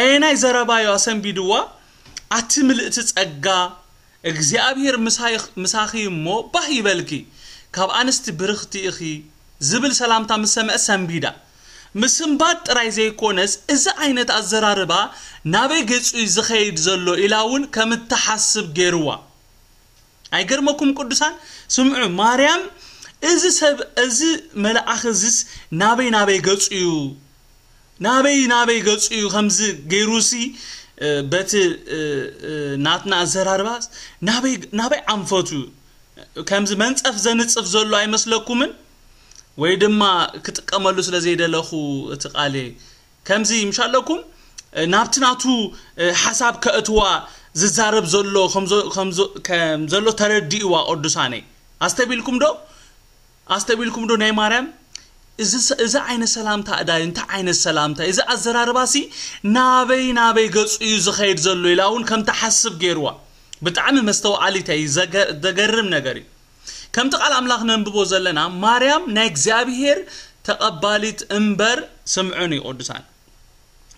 ኣየናይ ዘረባ እዩ ኣሰንቢድዋ? ኣቲ ምልእቲ ጸጋ፣ እግዚኣብሔር ምሳይ-፣ ምሳኺ እሞ ባህ ይበልኪ፣ ካብ ኣንስቲ ብርኽቲ ኢኺ ዝብል ሰላምታ ምስ ሰምዐት ሰንቢዳ። ምስንባድ ጥራይ ዘይኮነስ፣ እዚ ዓይነት ኣዘራርባ ናበይ ገጹ እዩ ዝኸይድ ዘሎ ኢላ እውን ከም እትሓስብ ገይርዋ። ኣይገርመኩም ቅዱሳን? ስምዑ፣ ማርያም፣ እዚ ሰብ፣ እዚ መልኣኽ እዚስ ናበይ ናበይ ገጹ እዩ? ናበይ ናበይ ገጹ እዩ? ከምዚ ገይሩሲ፣ እ፣ በቲ፣ እ፣ እ፣ ናትና ኣዘራርባስ ናበይ፣ ናበይ ኣንፈቱ? ከምዚ መንጸፍ ዘንጽፍ ዘሎ ኣይመስለኩምን? ወይ ድማ ክጥቀመሉ ስለ ዘይደለኹ እቲ ቃል ከምዚ ምሽ ኣለኩም? ናብቲ ናቱ ሓሳብ ከእትዋ ዝዛረብ ዘሎ ከም ዘሎ ተረድእዋ። ቅዱሳነይ ኣስተቢልኩም ዶ? ኣስተቢልኩም ዶ? ናይ ማርያም እዚ ዓይነት ሰላምታ እዳይ እንታይ ዓይነት ሰላምታ? እዚ ኣዘራርባሲ ናበይ ናበይ ገጹ እዩ ዝኸይድ ዘሎ ኢላ እውን ከም ትሓስብ ገይርዋ። ብጣዕሚ መስተውዓሊት እዩ። ዘገርም ነገር እዩ። ከምቲ ቃል ኣምላኽ ነንብቦ ዘለና ማርያም ናይ እግዚኣብሔር ተቐባሊት እምበር፣ ስምዑኒ ቅዱሳን፣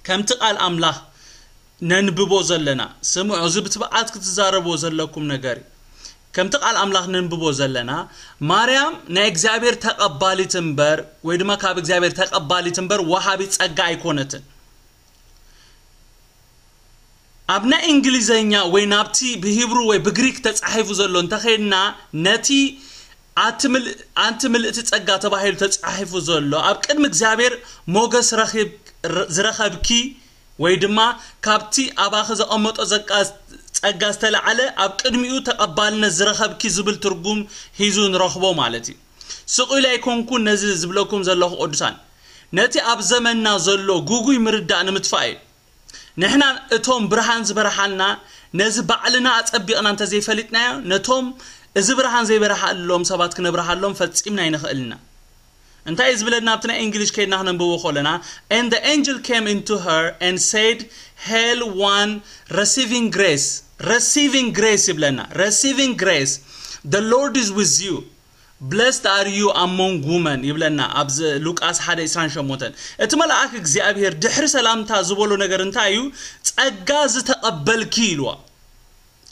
ከምቲ ቃል ኣምላኽ ነንብቦ ዘለና፣ ስምዑ፣ እዚ ብትብዓት ክትዛረብዎ ዘለኩም ነገር እዩ። ከምቲ ቃል ኣምላኽ ነንብቦ ዘለና ማርያም ናይ እግዚኣብሔር ተቐባሊት እምበር፣ ወይ ድማ ካብ እግዚኣብሔር ተቐባሊት እምበር ወሃቢ ጸጋ ኣይኮነትን። ኣብ ናይ እንግሊዘኛ ወይ ናብቲ ብሂብሩ ወይ ብግሪክ ተጻሒፉ ዘሎ እንተኸይድና፣ ነቲ ኣንቲ ምልእቲ ጸጋ ተባሂሉ ተጻሒፉ ዘሎ ኣብ ቅድሚ እግዚኣብሔር ሞገስ ረኺብ ዝረኸብኪ ወይ ድማ ካብቲ ኣባኺ ዘቐመጦ ጸጋ ዝተላዕለ ኣብ ቅድሚኡ ተቐባልነት ዝረኸብኪ ዝብል ትርጉም ሂዙ ንረኽቦ ማለት እዩ። ስቕ ኢሉ ኣይኮንኩን ነዚ ዝብለኩም ዘለኹ ቅዱሳን፣ ነቲ ኣብ ዘመንና ዘሎ ጉጉይ ምርዳእ ንምጥፋእ እዩ። ንሕና እቶም ብርሃን ዝበርሃልና ነዚ ባዕልና ኣጸቢቕና እንተዘይፈሊጥናዮ፣ ነቶም እዚ ብርሃን ዘይበርሃሎም ሰባት ክነብርሃሎም ፈጺምና ኣይንኽእልና። እንታይ እዩ ዝብለና ኣብቲ ናይ እንግሊሽ ከይድና ክነንብቦ ከለና? And the angel came into her and said, "Hail one receiving grace." Receiving grace ይብለና። Receiving grace, "The Lord is with you. Blessed are you among women" ይብለና ኣብዚ ሉቃስ ሓደ ዕስራን ሸሞንተን። እቲ መልኣክ እግዚኣብሔር ድሕሪ ሰላምታ ዝበሎ ነገር እንታይ እዩ? "ጸጋ ዝተቐበልኪ" ኢልዋ።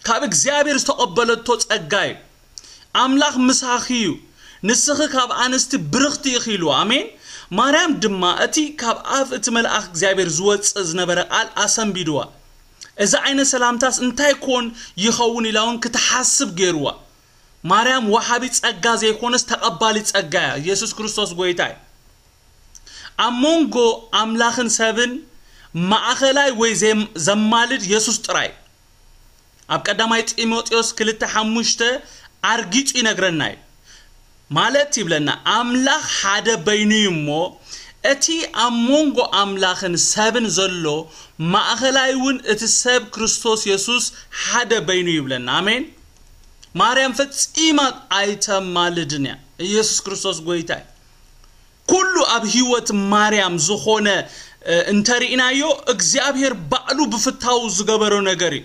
ካብ እግዚኣብሔር ዝተቐበለቶ ጸጋ እዩ። "ኣምላኽ ምሳኺ እዩ፣ ንስኺ ካብ ኣንስቲ ብርኽቲ ኢኺ" ኢልዋ። ኣሜን። ማርያም ድማ እቲ ካብ ኣፍ እቲ መልኣኽ እግዚኣብሔር ዝወጽእ ዝነበረ ቃል ኣሰንቢድዋ። እዚ ዓይነት ሰላምታስ እንታይ ኮን ይኸውን ኢላ እውን ክትሓስብ ገይርዋ። ማርያም ወሃቢ ጸጋ ዘይኮነስ ተቐባሊ ጸጋ እያ። ኢየሱስ ክርስቶስ ጎይታ እዩ። ኣብ መንጎ ኣምላኽን ሰብን ማእኸላይ ወይ ዘም-፣ ዘማልድ የሱስ ጥራይ። ኣብ ቀዳማይ ጢሞቴዎስ ክልተ ሓሙሽተ ኣርጊጹ ይነግረና እዩ። ማለት ይብለና፣ ኣምላኽ ሓደ በይኑ እዩ እሞ፣ እቲ ኣብ መንጎ ኣምላኽን ሰብን ዘሎ ማእኸላይ እውን እቲ ሰብ ክርስቶስ የሱስ ሓደ በይኑ ይብለና። ኣሜን። ማርያም ፈጺማ ኣይተማልድን እያ። ኢየሱስ ክርስቶስ ጎይታ እዩ። ኩሉ ኣብ ህይወት ማርያም ዝኾነ፣ እ፣ እንተሪእናዮ፣ እግዚኣብሔር ባዕሉ ብፍታው ዝገበሮ ነገር እዩ።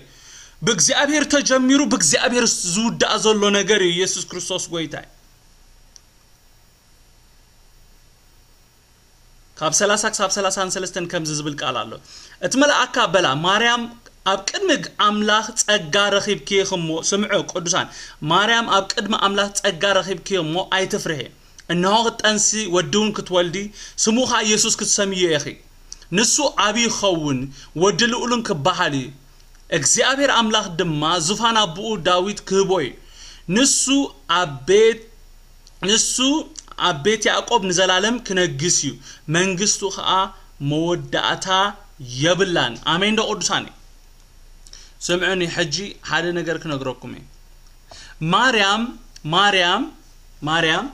ብእግዚኣብሔር ተጀሚሩ ብእግዚኣብሔር ዝውዳእ ዘሎ ነገር እዩ። ኢየሱስ ክርስቶስ ጎይታ እዩ። ካብ ሰላሳ ክሳብ ሰላሳን ሰለስተን ከምዚ ዝብል ቃል ኣሎ። እቲ መልኣካ በላ፣ "ማርያም፣ ኣብ ቅድሚ ኣምላኽ ጸጋ ረኺብኪ ኢኺ እሞ"፣ ስምዑ ቅዱሳን፣ "ማርያም፣ ኣብ ቅድሚ ኣምላኽ ጸጋ ረኺብኪ እሞ ኣይትፍርሒ። እንሆ ክትጠንሲ፣ ወዲ እውን ክትወልዲ፣ ስሙ ኸኣ ኢየሱስ ክትሰምዮ ኢኺ። ንሱ ዓቢ ይኸውን፣ ወዲ ልኡልን ክበሃል እዩ። እግዚኣብሔር ኣምላኽ ድማ ዙፋን ኣቦኡ ዳዊት ክህቦ እዩ። ንሱ ኣብ ቤት፣ ንሱ ኣብ ቤት ያዕቆብ ንዘላለም ክነግስ እዩ፣ መንግስቱ ኸኣ መወዳእታ የብላን።" ኣሜን ዶ ቅዱሳን? ስምዑኒ፣ ሕጂ ሓደ ነገር ክነግረኩም እየ። ማርያም፣ ማርያም፣ ማርያም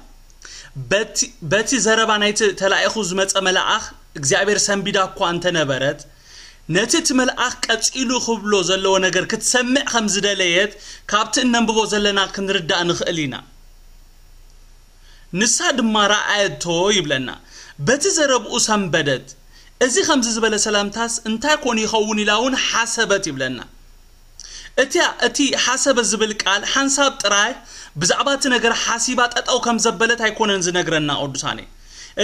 በቲ፣ በቲ ዘረባ ናይቲ ተላኢኹ ዝመጸ መልኣኽ እግዚኣብሔር ሰንቢዳ እኳ እንተነበረት፣ ነቲ እቲ መልኣኽ ቀጺሉ ክብሎ ዘለዎ ነገር ክትሰምዕ ከም ዝደለየት ካብቲ እነንብቦ ዘለና ክንርዳእ ንኽእል ኢና። ንሳ ድማ ረኣየቶ ይብለና። በቲ ዘረብኡ ሰንበደት። እዚ ከምዚ ዝበለ ሰላምታስ እንታይ ኮን ይኸውን ኢላ እውን ሓሰበት ይብለና። እቲ፣ እቲ ሓሰበት ዝብል ቃል ሓንሳብ ጥራይ ብዛዕባ እቲ ነገር ሓሲባ ጠጠው ከም ዘበለት ኣይኮነን ዝነግረና ቅዱሳኔ።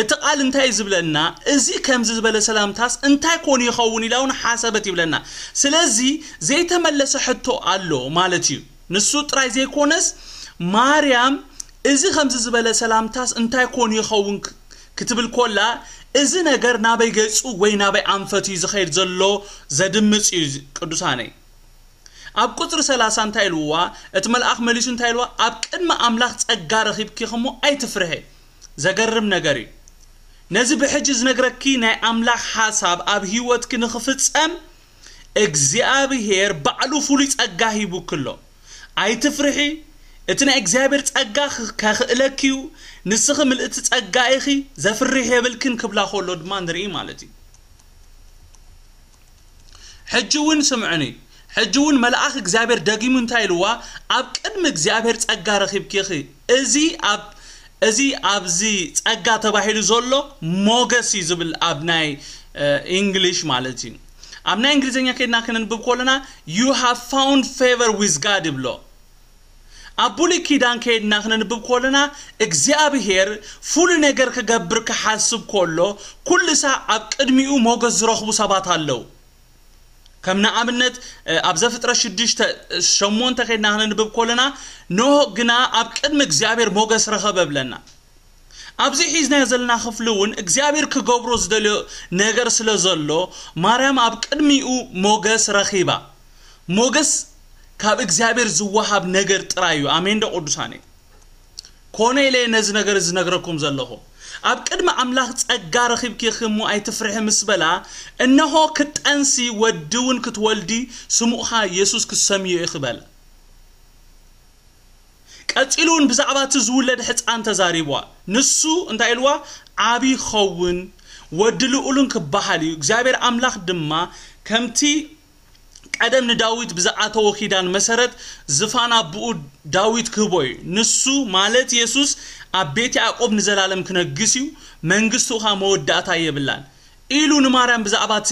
እቲ ቃል እንታይ እዩ ዝብለና? እዚ ከምዚ ዝበለ ሰላምታስ እንታይ ኮን ይኸውን ኢላ እውን ሓሰበት ይብለና። ስለዚ ዘይተመለሰ ሕቶ ኣሎ ማለት እዩ። ንሱ ጥራይ ዘይኮነስ ማርያም እዚ ከምዚ ዝበለ ሰላምታስ እንታይ ኮን ይኸውን ክ-፣ ክትብል ኮላ፣ እዚ ነገር ናበይ ገጹ ወይ ናበይ ኣንፈት እዩ ዝኸይድ ዘሎ ዘድምጽ እዩ ዝ-፣ ቅዱሳነይ። ኣብ ቁጽሪ ሰላሳ እንታይ ኢልዋ? እቲ መልኣኽ መሊሱ እንታይ ኢልዋ? "ኣብ ቅድሚ ኣምላኽ ጸጋ ረኺብኪ እሞ ኣይትፍርሒ።" ዘገርም ነገር እዩ። ነዚ ብሕጂ ዝነግረኪ ናይ ኣምላኽ ሓሳብ ኣብ ህይወትኪ ንኽፍጸም እግዚኣብሔር ባዕሉ ፍሉይ ጸጋ ሂቡኪ ኣሎ። ኣይትፍርሒ፣ እቲ ናይ እግዚኣብሔር ጸጋ ኽ-፣ ከኽእለኪ እዩ፣ ንስኺ ምልእቲ ጸጋ ኢኺ፣ ዘፍርሕ የብልክን ክብላ ከሎ ድማ ንርኢ ማለት እዩ። ሕጂ እውን ስምዑኒ። ሕጂ እውን መልኣኽ እግዚኣብሔር ደጊሙ እንታይ ኢልዋ? ኣብ ቅድሚ እግዚኣብሔር ጸጋ ረኺብኪ ኢኺ። እዚ ኣብ፣ እዚ ኣብዚ ጸጋ ተባሂሉ ዘሎ ሞገስ እዩ ዝብል ኣብ ናይ፣ እ፣ እንግሊሽ ማለት እዩ። ኣብ ናይ እንግሊዝኛ ከይድና ክነንብብ ከለና you have found favor with God ይብሎ። ኣብ ብሉይ ኪዳን ከይድና ክነንብብ ከለና እግዚኣብሔር ፍሉይ ነገር ክገብር ክሓስብ ከሎ ኩሉ ሳዕ ኣብ ቅድሚኡ ሞገስ ዝረኽቡ ሰባት ኣለዉ። ከም ንኣብነት፣ እ፣ ኣብ ዘፍጥረት ሽዱሽተ ሸሞንተ ከይድና ክነንብብ ከለና ኖህ ግና ኣብ ቅድሚ እግዚኣብሔር ሞገስ ረኸበ ብለና። ኣብዚ ሒዝናዮ ዘለና ክፍሊ እውን እግዚኣብሔር ክገብሮ ዝደልዮ ነገር ስለ ዘሎ ማርያም ኣብ ቅድሚኡ ሞገስ ረኺባ። ሞገስ ካብ እግዚኣብሔር ዝወሃብ ነገር ጥራይ እዩ። ኣሜን ዶ ቅዱሳነይ? ኮነ ኢለ ነዚ ነገር እዚ ዝነግረኩም ዘለኹ። ኣብ ቅድሚ ኣምላኽ ጸጋ ረኺብኪ ኢኺ እሞ ኣይትፍርሒ ምስ በላ፣ እነሆ ክትጠንሲ ወዲ እውን ክትወልዲ ስሙ ኸኣ የሱስ ክትሰምዮ ኢኺ በለ። ቀጺሉ እውን ብዛዕባ እቲ ዝውለድ ሕጻን ተዛሪብዋ። ንሱ እንታይ ኢልዋ? ዓቢ ክኸውን ወዲ ልኡልን ክበሃል እዩ። እግዚኣብሔር ኣምላኽ ድማ ከምቲ ቀደም ንዳዊት ብዝኣተዎ ኪዳን መሰረት ዝፋን ኣቦኡ ዳዊት ክህቦ እዩ። ንሱ ማለት የሱስ ኣብ ቤት ያዕቆብ ንዘላለም ክነግስ እዩ፣ መንግስቱ ኸኣ መወዳእታ የብላን ኢሉ ንማርያም ብዛዕባ እቲ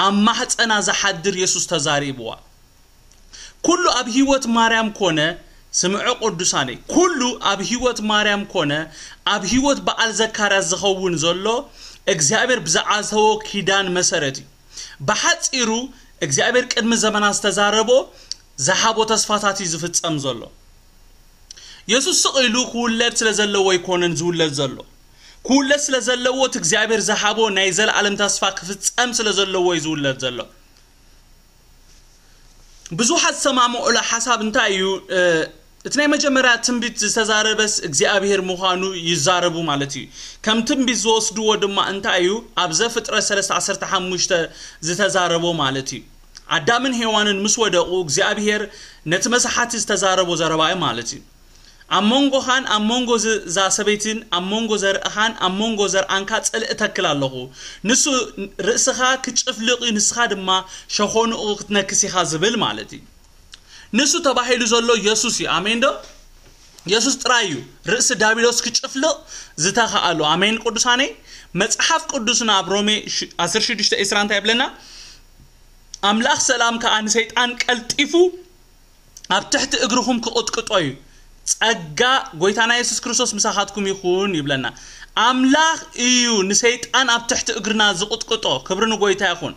ኣብ ማሕጸና ዝሓድር የሱስ ተዛሪብዋ። ኩሉ ኣብ ህይወት ማርያም ኮነ፣ ስምዑ ቅዱሳነይ፣ ኩሉ ኣብ ህይወት ማርያም ኮነ ኣብ ህይወት በዓል ዘካርያስ ዝኸውን ዘሎ እግዚኣብሔር ብዝኣተዎ ኪዳን መሰረት እዩ። ብሓጺሩ እግዚኣብሔር ቅድሚ ዘመናት ዝተዛረቦ ዝሃቦ ተስፋታት እዩ ዝፍጸም ዘሎ። የሱስ ስቕ ኢሉ ክውለድ ስለ ዘለዎ ኣይኮነን ዝውለድ ዘሎ። ክውለድ ስለ ዘለዎ እቲ እግዚኣብሔር ዝሃቦ ናይ ዘለኣለም ተስፋ ክፍጸም ስለ ዘለዎ እዩ ዝውለድ ዘሎ። ብዙሓት ዝሰማምዑላ ሓሳብ እንታይ እዩ? እ፣ እቲ ናይ መጀመርያ ትንቢት ዝተዛረበስ እግዚኣብሔር ምዃኑ ይዛረቡ ማለት እዩ። ከም ትንቢት ዝወስድዎ ድማ እንታይ እዩ? ኣብ ዘፍጥረት ሰለስተ ዓሰርተ ሓሙሽተ ዝተዛረቦ ማለት እዩ። ኣዳምን ሄዋንን ምስ ወደቑ እግዚኣብሔር ነቲ መሳሓቲ ዝተዛረቦ ዘረባ እዩ ማለት እዩ። ኣብ መንጎኻን ኣብ መንጎ ዝ-፣ እዛ ሰበይትን ኣብ መንጎ ዘርእኻን ኣብ መንጎ ዘርኣንካ ጽልኢ እተክል ኣለኹ። ንሱ ርእስኻ ክጭፍልቕ እዩ፣ ንስኻ ድማ ሸኾንኡ ክትነክስ ኢኻ ዝብል ማለት እዩ። ንሱ ተባሂሉ ዘሎ የሱስ እዩ። ኣሜን ዶ? የሱስ ጥራይ እዩ ርእሲ ዳቢሎስ ክጭፍልቕ ዝተኻኣሉ። ኣሜን ቅዱሳነይ። መጽሓፍ ቅዱስና ኣብ ሮሜ ሽ-፣ ዓሰርተ ሽዱሽተ ዕስራ እንታይ ይብለና? ኣምላኽ ሰላም ከኣ ንሰይጣን ቀልጢፉ ኣብ ትሕቲ እግርኹም ክቕጥቅጦ እዩ። ጸጋ ጎይታና የሱስ ክርስቶስ ምሳኻትኩም ይኹን ይብለና። ኣምላኽ እዩ ንሰይጣን ኣብ ትሕቲ እግርና ዝቕጥቅጦ። ክብሪ ንጎይታ ይኹን።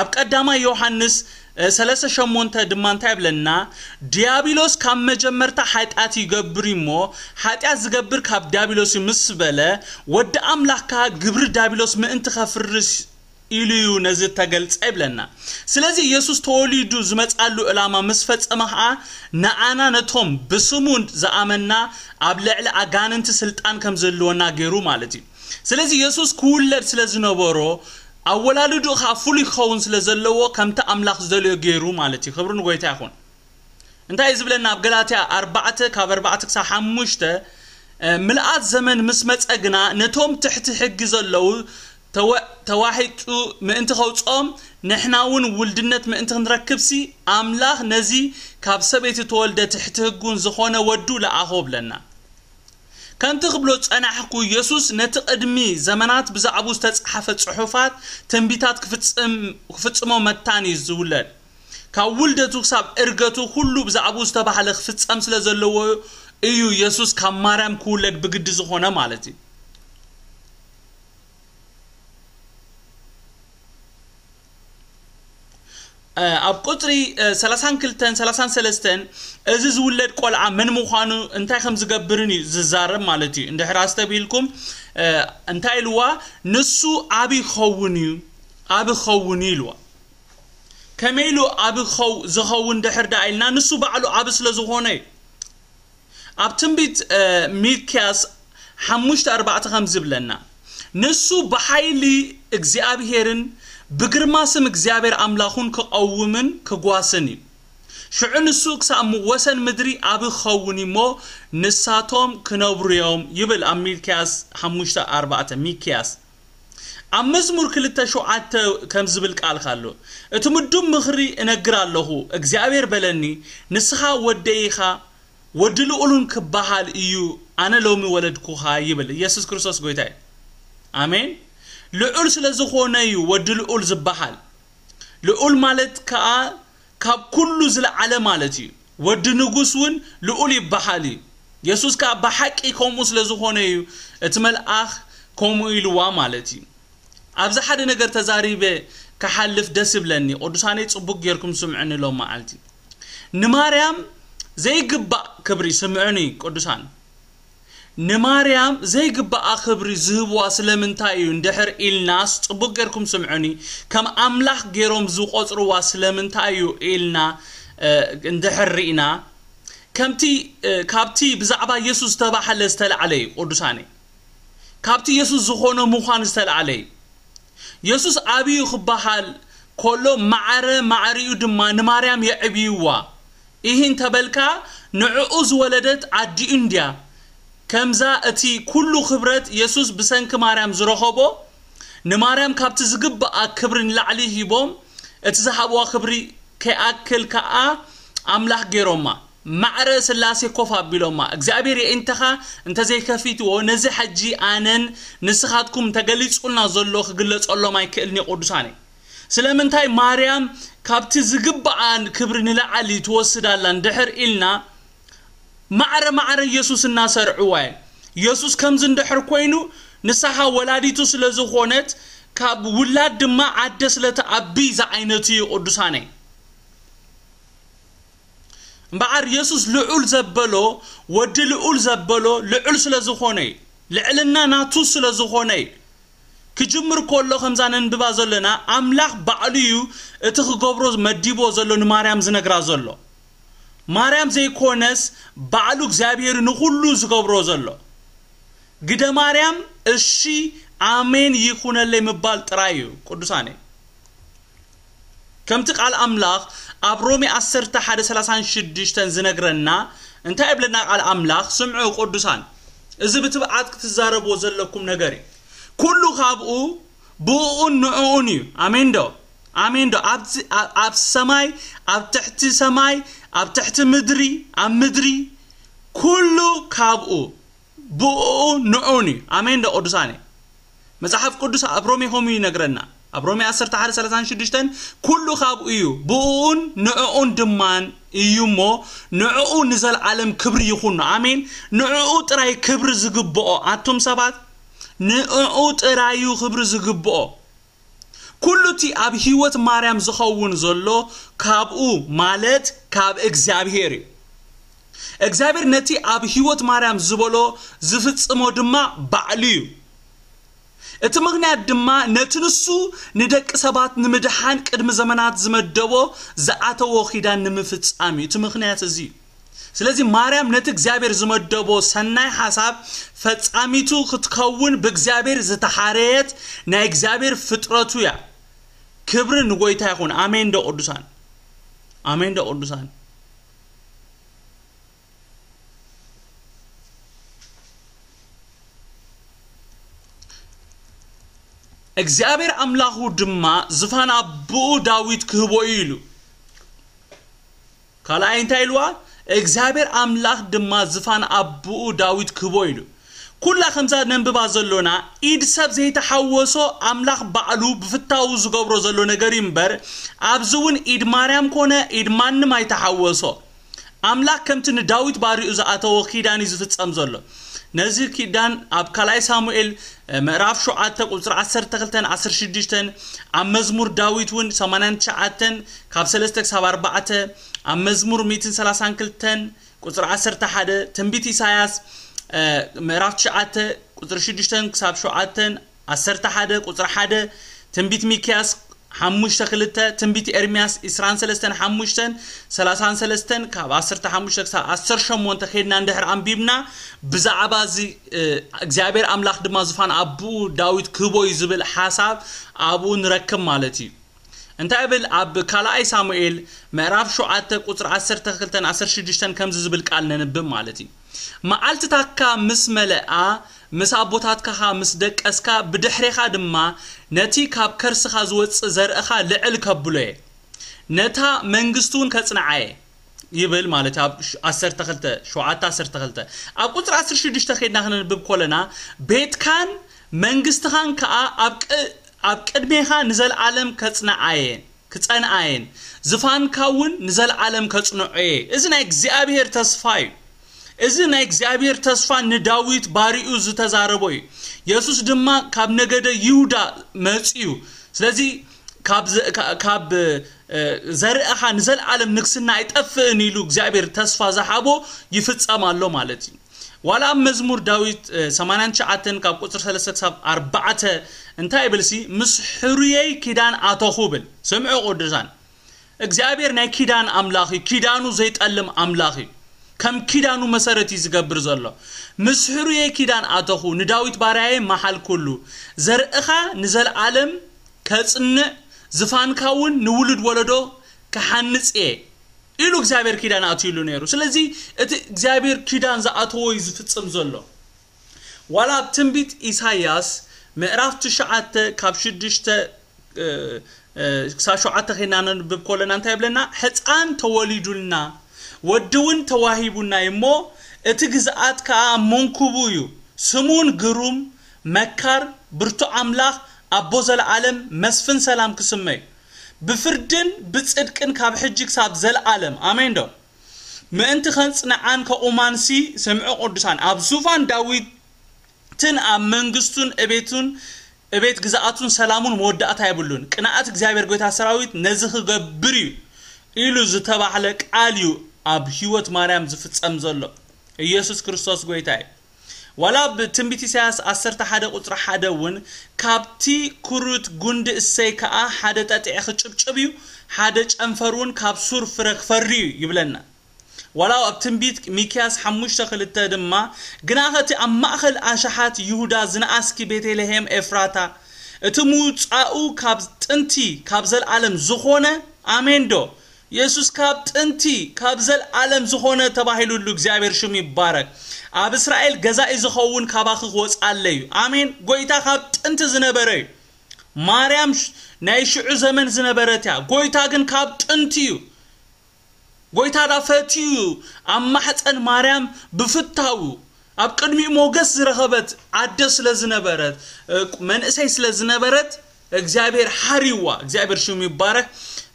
ኣብ ቀዳማይ ዮሃንስ፣ እ፣ ሰለስተ ሸሞንተ ድማ እንታይ ይብለና? ዲያብሎስ ካብ መጀመርታ ሓጢኣት ይገብር እዩ እሞ፣ ሓጢኣት ዝገብር ካብ ዲያብሎስ እዩ ምስ በለ፣ ወዲ ኣምላኽ ከኣ ግብሪ ዲያብሎስ ምእንቲ ከፍርስ ኢሉ እዩ ነዚ እተገልጸ ይብለና። ስለዚ የሱስ ተወሊዱ ዝመጻሉ ዕላማ ምስ ፈጸመ ኸኣ፣ ንዓና ነቶም ብስሙ ዝኣመንና ኣብ ልዕሊ ኣጋንንቲ ስልጣን ከም ዝህልወና ገይሩ ማለት እዩ። ስለዚ የሱስ ክውለድ ስለ ዝነበሮ፣ ኣወላልድኡ ኸኣ ፍሉይ ክኸውን ስለ ዘለዎ፣ ከምቲ ኣምላኽ ዝደልዮ ገይሩ ማለት እዩ። ክብሪ ንጎይታ ይኹን። እንታይ እዩ ዝብለና ኣብ ገላትያ ኣርባዕተ ካብ ኣርባዕተ ክሳብ ሓሙሽተ? እ፣ ምልኣት ዘመን ምስ መጸ ግና ነቶም ትሕቲ ሕጊ ዘለዉ ተወ-፣ ተዋሒጡ ምእንቲ ከውጽኦም፣ ንሕና እውን ውልድነት ምእንቲ ክንረክብሲ፣ ኣምላኽ ነዚ ካብ ሰበይቲ ተወልደ ትሕቲ ሕጉን ዝኾነ ወዱ ለኣኾ ብለና። ከምቲ ክብሎ ጸናሕኩ፣ የሱስ ነቲ ቅድሚ ዘመናት ብዛዕባኡ ዝተጻሕፈ ጽሑፋት፣ ትንቢታት ክፍጽም-፣ ክፍጽሞ መታን እዩ ዝውለድ። ካብ ውልደቱ ክሳብ እርገቱ ኩሉ ብዛዕባኡ ዝተባህለ ክፍጸም ስለ ዘለዎ እዩ የሱስ ካብ ማርያም ክውለድ ብግዲ ዝኾነ ማለት እዩ። እ፣ ኣብ ቁጽሪ፣ እ፣ ሰላሳን ክልተን ሰላሳን ሰለስተን እዚ ዝውለድ ቆልዓ መን ምዃኑ እንታይ ከም ዝገብርን እዩ ዝዛረብ ማለት እዩ። እንድሕር ኣስተብሂልኩም፣ እ፣ እንታይ ኢልዋ? ንሱ ዓቢ ክኸውን እዩ፣ ዓቢ ክኸውን እዩ ኢልዋ። ከመይ ኢሉ ዓቢ ክኸው-፣ ዝኸውን ድሕር ደኣ ኢልና፣ ንሱ ባዕሉ ዓቢ ስለ ዝኾነ እዩ። ኣብ ትንቢት፣ እ፣ ሚልክያስ ሓሙሽተ ኣርባዕተ ከም ዝብለና፣ ንሱ ብሓይሊ እግዚኣብሄርን ብግርማ ስም እግዚኣብሄር ኣምላኹን ክቐውምን ክጓስን እዩ። ሽዑ ንሱ ክሳብ ወሰን ምድሪ ዓቢ ክኸውን እዩ እሞ፣ ንሳቶም ክነብሩ እዮም ይብል ኣብ ሚልክያስ ሓሙሽተ ኣርባዕተ። ሚክያስ። ኣብ መዝሙር ክልተ ሸውዓተ ከም ዝብል ቃል ኣሎ፣ እቲ ምዱብ ምኽሪ እነግር ኣለኹ፣ እግዚኣብሔር በለኒ፣ ንስኻ ወደይ ኢኻ፣ ወዲ ልዑልን ክበሃል እዩ፣ ኣነ ሎሚ ወለድኩኻ ይብል ኢየሱስ ክርስቶስ ጎይታ እዩ። ኣሜን። ልዑል ስለ ዝኾነ እዩ ወዲ ልዑል ዝበሃል። ልዑል ማለት ከኣ ካብ ኩሉ ዝለዓለ ማለት እዩ። ወዲ ንጉስ እውን ልዑል ይበሃል እዩ። የሱስ ከኣ ብሓቂ ከምኡ ስለ ዝኾነ እዩ እቲ መልኣኽ ከምኡ ኢልዋ ማለት እዩ። ኣብዚ ሓደ ነገር ተዛሪበ ክሓልፍ ደስ ይብለኒ። ቅዱሳነይ ጽቡቅ ጌርኩም ስምዑኒ ሎም መዓልቲ። ንማርያም ዘይግባእ ክብሪ ስምዑኒ ቅዱሳን። ንማርያም ዘይግባኣ ክብሪ ዝህብዋ ስለምንታይ እዩ እንድሕር ኢልናስ ጽቡቅ ጌርኩም ስምዑኒ። ከም ኣምላኽ ጌሮም ዝቆጽርዋ ስለምንታይ እዩ ኢልና እንድሕር ርኢና፣ ከምቲ ካብቲ ብዛዕባ የሱስ ዝተባህለ ዝተላዕለ እዩ ቅዱሳነይ። ካብቲ የሱስ ዝኾነ ምዃን ዝተላዕለ እዩ። የሱስ ኣብዩ ክበሃል ከሎ ማዕረ ማዕሪኡ ድማ ንማርያም የዕብይዋ። ይህ እንተበልካ ንዕኡ ዝወለደት ኣዲኡ እንድያ። ከምዛ እቲ ኩሉ ክብረት የሱስ ብሰንኪ ማርያም ዝረኸቦ ንማርያም ካብቲ ዝግባኣ ክብሪ ንላዕሊ ሂቦም እቲ ዝሃብዋ ክብሪ ከይኣክል ከኣ ኣምላኽ ገይሮማ። ማዕረ ስላሴ ኮፍ ኣቢሎማ እግዚኣብሔር የእንተኻ እንተዘይከፊትዎ ነዚ ሕጂ ኣነን ንስኻትኩም ተገሊጹልና ዘሎ ክግለጸሎም ኣይክእልን እዩ ቅዱሳን እዩ። ስለምንታይ ማርያም ካብቲ ዝግብኣን ክብሪ ንላዕሊ ትወስዳላ እንድሕር ኢልና ማዕረ ማዕረ ኢየሱስ እናሰርዕዋ እየ። ኢየሱስ ከምዚ እንድሕር ኮይኑ ንስኻ ወላዲቱ ስለ ዝኾነት ካብ ውላድ ድማ ዓደ ስለ ትኣቢ ዝዓይነቱ እዩ ቅዱሳነይ። እምበኣር የሱስ ልዑል ዘበሎ ወዲ ልዑል ዘበሎ ልዑል ስለ ዝኾነ እዩ። ልዕልና ናቱ ስለ ዝኾነ እዩ። ክጅምር ከሎ ከምዛ ነንብባ ዘለና ኣምላኽ ባዕሉ እዩ እቲ ክገብሮ መዲቦ ዘሎ ንማርያም ዝነግራ ዘሎ። ማርያም ዘይኮነስ ባዕሉ እግዚኣብሔር ንኹሉ ዝገብሮ ዘሎ። ግደ ማርያም እሺ ኣሜን ይኹነለይ ምባል ጥራይ እዩ ቅዱሳነይ። ከምቲ ቃል ኣምላኽ ኣብ ሮሜ ዓሰርተ ሓደ ሰላሳን ሽዱሽተን ዝነግረና እንታይ ይብለና ቃል ኣምላኽ? ስምዑ ቅዱሳን፣ እዚ ብትብዓት ክትዛረብዎ ዘለኩም ነገር እዩ። ኩሉ ካብኡ ብእኡን ንዕኡን እዩ። ኣሜን ዶ? ኣሜን ዶ? ኣብዚ ኣብ ሰማይ፣ ኣብ ትሕቲ ሰማይ፣ ኣብ ትሕቲ ምድሪ፣ ኣብ ምድሪ ኩሉ ካብኡ ብእኡ ንዑን እዩ። ኣሜን ዶ ቅዱሳን እዩ። መጽሓፍ ቅዱስ ኣብ ሮሜ ከምኡ ይነግረና። ኣብ ሮሜ ዓሰርተ ሓደ ሰላሳን ሽዱሽተን ኩሉ ካብኡ እዩ፣ ብእኡን ንዕኡን ድማን እዩ እሞ ንዕኡ ንዘለዓለም ክብሪ ይኹን። ኣሜን። ንዕኡ ጥራይ ክብሪ ዝግብኦ ኣቱም ሰባት፣ ንዕኡ ጥራዩ ክብሪ ዝግብኦ። ኩሉ እቲ ኣብ ህይወት ማርያም ዝኸውን ዘሎ ካብኡ ማለት ካብ እግዚኣብሔር እዩ። እግዚኣብሔር ነቲ ኣብ ህይወት ማርያም ዝበሎ ዝፍጽሞ ድማ ባዕሉ እዩ። እቲ ምኽንያት ድማ ነቲ ንሱ ንደቂ ሰባት ንምድሓን ቅድሚ ዘመናት ዝመደቦ ዝኣተዎ ኪዳን ንምፍጻም እዩ። እቲ ምኽንያት እዚ እዩ። ስለዚ ማርያም ነቲ እግዚኣብሔር ዝመደቦ ሰናይ ሓሳብ ፈጻሚቱ ክትከውን ብእግዚኣብሔር ዝተሓረየት ናይ እግዚኣብሔር ፍጥረቱ እያ። ክብሪ ንጎይታ ይኹን። ኣሜን ዶ ቅዱሳን? ኣሜን ዶ ቅዱሳን? እግዚኣብሔር ኣምላኹ ድማ ዝፋን ኣቦኡ ዳዊት ክህቦ እዩ ኢሉ። ካልኣይ እንታይ ኢልዋ? እግዚኣብሔር ኣምላኽ ድማ ዝፋን ኣቦኡ ዳዊት ክህቦ ኢሉ። ኩላ ከምዛ ነንብባ ዘሎና ኢድ ሰብ ዘይተሓወሶ ኣምላኽ ባዕሉ ብፍታዉ ዝገብሮ ዘሎ ነገር እዩ እምበር ኣብዚ እውን ኢድ ማርያም ኮነ ኢድ ማንም ኣይተሓወሶ። ኣምላኽ ከምቲ ንዳዊት ባሪኡ ዝኣተዎ ኪዳን እዩ ዝፍጸም ዘሎ። ነዚ ኪዳን ኣብ ካልኣይ ሳሙኤል ምዕራፍ ሸውዓተ ቁጽሪ ዓሰርተ ክልተን ዓሰርተ ሽዱሽተን ኣብ መዝሙር ዳዊት እውን ሰማንያን ትሽዓተን ካብ ሰለስተ ክሳብ ኣርባዕተ ኣብ መዝሙር ሚእትን ሰላሳን ክልተን ቁጽሪ ዓሰርተ ሓደ ትንቢት ኢሳያስ ምዕራፍ ትሽዓተ ቁጽሪ ሽዱሽተን ክሳብ ሸውዓተን ዓሰርተ ሓደ ቁጽሪ ሓደ ትንቢት ሚክያስ ሓሙሽተ ክልተ ትንቢት ኤርምያስ ዕስራን ሰለስተን ሓሙሽተን ሰላሳን ሰለስተን ካብ ዓሰርተ ሓሙሽተ ክሳብ ዓሰርተ ሸሞንተ ከይድና እንድሕር ኣንቢብና ብዛዕባ እዚ እግዚኣብሔር ኣምላኽ ድማ ዝፋን ኣቦኡ ዳዊት ክህቦ እዩ ዝብል ሓሳብ ኣብኡ ንረክብ ማለት እዩ። እንታይ ብል ኣብ ካልኣይ ሳሙኤል ምዕራፍ ሸውዓተ ቁጽሪ ዓሰርተ ክልተን ዓሰርተ ሽዱሽተን ከምዚ ዝብል ቃል ነንብብ ማለት እዩ። መዓልትታካ ምስ መለኣ ምስ ኣቦታትካ ምስ ደቀስካ፣ ብድሕሬኻ ድማ ነቲ ካብ ከርስኻ ዝወጽእ ዘርእኻ ልዕል ከብሎ እየ፣ ነታ መንግስቲ እውን ከጽንዓ እየ ይብል ማለት እዩ። ኣብ ሸውዓተ ዓሰርተ ክልተ ኣብ ቁፅሪ ዓሰርተ ሽዱሽተ ከይድና ክነንብብ ከለና፣ ቤትካን መንግስትኻን ከዓ ኣብ ቅድሜኻ ንዘለዓለም ከፅንዓ እየ፣ ክፀንዓ እየን፣ ዝፋንካ እውን ንዘለዓለም ከፅንዖ እየ። እዚ ናይ እግዚኣብሔር ተስፋ እዩ። እዚ ናይ እግዚኣብሔር ተስፋ ንዳዊት ባሪኡ ዝተዛረቦ እዩ። የሱስ ድማ ካብ ነገደ ይሁዳ መፅኡ። ስለዚ ካብ ዘርእኻ ንዘለዓለም ንግስና ኣይጠፍእን ኢሉ እግዚኣብሔር ተስፋ ዝሃቦ ይፍጸም ኣሎ ማለት እዩ። ዋላ ኣብ መዝሙር ዳዊት ሰማንያን ትሽዓተን ካብ ቁፅሪ ሰለስተ ክሳብ ኣርባዕተ እንታይ ይብል ሲ? ምስ ሕሩየይ ኪዳን ኣተኹ ብል። ስምዑ ቅዱሳን፣ እግዚኣብሔር ናይ ኪዳን ኣምላኽ እዩ። ኪዳኑ ዘይጠልም ኣምላኽ እዩ። ከም ኪዳኑ መሰረት እዩ ዝገብር ዘሎ። ምስ ሕሩየይ ኪዳን ኣተኹ፣ ንዳዊት ባርያየ መሓልኩሉ፣ ዘርእኻ ንዘለዓለም ከጽንዕ፣ ዝፋንካ እውን ንውሉድ ወለዶ ክሓንጽ እየ ኢሉ እግዚኣብሔር ኪዳን ኣትዩሉ ነይሩ። ስለዚ እቲ እግዚኣብሔር ኪዳን ዝኣተዎ እዩ ዝፍጽም ዘሎ። ዋላ ኣብ ትንቢት ኢሳይያስ ምዕራፍ ትሽዓተ ካብ ሽዱሽተ ክሳብ ሸውዓተ ኸይና ነንብብ ከለና እንታይ ይብለና? ሕፃን ተወሊዱልና፣ ወዲ እውን ተዋሂቡና እዩ እሞ፣ እቲ ግዝኣት ከኣ ኣብ መንኩቡ እዩ። ስሙን ግሩም፣ መካር፣ ብርቱዕ ኣምላኽ፣ ኣቦ ዘለዓለም፣ መስፍን ሰላም ክስመ እዩ። ብፍርድን ብጽድቅን ካብ ሕጂ ክሳብ ዘለዓለም። ኣሜን ዶ? ምእንቲ ኸንጽንዓን ከቑማንሲ፣ ስምዑ ቅዱሳን፣ ኣብ ዙፋን ዳዊትን ኣብ መንግስቱን እቤቱን እቤት ግዝኣቱን ሰላሙን መወዳእታ የብሉን። ቅንኣት እግዚኣብሔር ጎይታ ሰራዊት ነዚ ክገብር እዩ ኢሉ ዝተባህለ ቃል እዩ ኣብ ህይወት ማርያም ዝፍጸም ዘሎ። ኢየሱስ ክርስቶስ ጎይታ እዩ። ዋላ ኣብ ትንቢት ኢሳያስ ዓሰርተ ሓደ ቁጽሪ ሓደ እውን፣ ካብቲ ኩሩት ጉንዲ እሰይ ከኣ ሓደ ጠጥዒ ክጭብጭብ እዩ፣ ሓደ ጨንፈር እውን ካብ ሱር ፍረ ክፈሪ እዩ ይብለና። ዋላ ኣብ ትንቢት ሚክያስ ሓሙሽተ ክልተ ድማ፣ ግናኸ እቲ ኣብ ማእኸል ኣሽሓት ይሁዳ ዝነኣስኪ ቤተልሔም ኤፍራታ፣ እቲ ምውጻኡ ካብ ጥንቲ ካብ ዘለዓለም ዝኾነ፣ ኣሜን ዶ? የሱስ ካብ ጥንቲ ካብ ዘለዓለም ዝኾነ ተባሂሉሉ፣ እግዚኣብሔር ሽሙ ይባረክ። ኣብ እስራኤል ገዛኢ ዝኸውን ካባኺ ክወፅኣለ እዩ። ኣሜን። ጎይታ ካብ ጥንቲ ዝነበረ እዩ። ማርያም ናይ ሽዑ ዘመን ዝነበረት እያ። ጎይታ ግን ካብ ጥንቲ እዩ። ጎይታ ዳ ፈትዩ ኣብ ማሕፀን ማርያም ብፍታው ኣብ ቅድሚኡ ሞገስ ዝረኸበት ኣደ ስለ ዝነበረት፣ መንእሰይ ስለ ዝነበረት፣ እግዚኣብሔር ሓሪዋ። እግዚኣብሔር ሽሙ ይባረክ።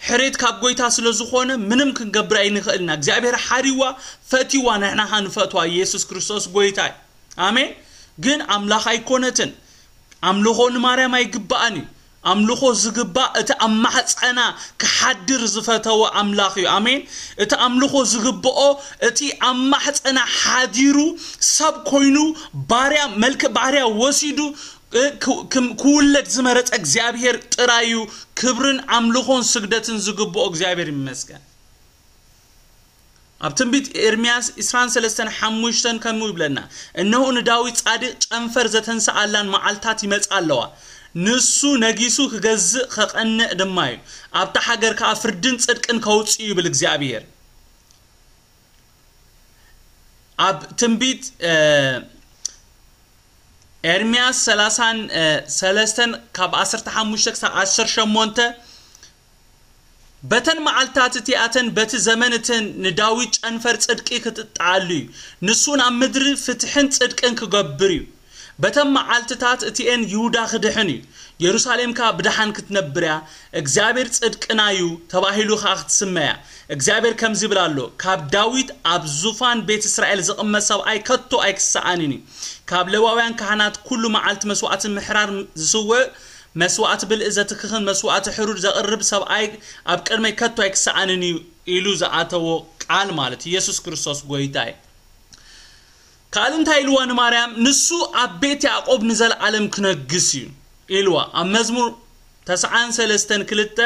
ሕሬት ካብ ጎይታ ስለ ዝኾነ ምንም ክንገብር ኣይንኽእልና። እግዚኣብሔር ሓሪዋ፣ ፈትይዋ፣ ንሕና ኸዓ ንፈትዋ። ኢየሱስ ክርስቶስ ጎይታ እዩ። ኣሜን። ግን ኣምላኽ ኣይኮነትን። ኣምልኾ ንማርያም ኣይግባእን እዩ። ኣምልኾ ዝግባእ እቲ ኣብ ማሕፀና ክሓድር ዝፈተወ ኣምላኽ እዩ። ኣሜን። እቲ ኣምልኾ ዝግብኦ እቲ ኣብ ማሕፀና ሓዲሩ ሰብ ኮይኑ ባርያ፣ መልክዕ ባርያ ወሲዱ ክውለድ ዝመረፀ እግዚኣብሔር ጥራይ እዩ። ክብርን ኣምልኾን ስግደትን ዝግብኦ እግዚኣብሔር ይመስገን። ኣብ ትንቢት ኤርምያስ ዕስራን ሰለስተን ሓሙሽተን ከምኡ ይብለና፣ እነሆ ንዳዊት ጻድቕ ጨንፈር ዘተንስኣላን መዓልታት ይመጻ ኣለዋ። ንሱ ነጊሱ ክገዝእ ከቐንዕ ድማ እዩ። ኣብታ ሃገር ከኣ ፍርድን ጽድቅን ከውጽእ እዩ ይብል እግዚኣብሔር። ኣብ ትንቢት ኤርምያስ ሰላሳን ሰለስተን ካብ ዓሰርተ ሓሙሽተ ክሳብ ዓሰርተ ሸሞንተ፣ በተን መዓልታት እቲኣተን በቲ ዘመን እተን ንዳዊት ጨንፈር ጽድቂ ክትጥዓሉ እዩ። ንሱ ናብ ምድሪ ፍትሕን ጽድቅን ክገብር እዩ። በተን መዓልትታት እቲኤን ይሁዳ ክድሕን እዩ፣ የሩሳሌም ከኣ ብድሓን ክትነብር እያ። እግዚኣብሔር ጽድቅና እዩ ተባሂሉ ከኣ ክትስመ እያ። እግዚኣብሔር ከምዚ ይብል ኣሎ፣ ካብ ዳዊት ኣብ ዙፋን ቤት እስራኤል ዝቕመጥ ሰብኣይ ከቶ ኣይክሰኣንን እዩ። ካብ ሌዋውያን ካህናት ኩሉ መዓልቲ መስዋዕቲ ምሕራር ዝስውእ መስዋዕቲ ብልዒ ዘትክኽን መስዋዕቲ ሕሩድ ዘቕርብ ሰብኣይ ኣብ ቅድመይ ከቶ ኣይክሰኣንን እዩ ኢሉ ዝኣተዎ ቃል ማለት ኢየሱስ ክርስቶስ ጎይታ እዩ። ካልእ እንታይ ኢልዋ ንማርያም? ንሱ ኣብ ቤት ያዕቆብ ንዘለዓለም ክነግስ እዩ ኢልዋ። ኣብ መዝሙር ተስዓን ሰለስተን ክልተ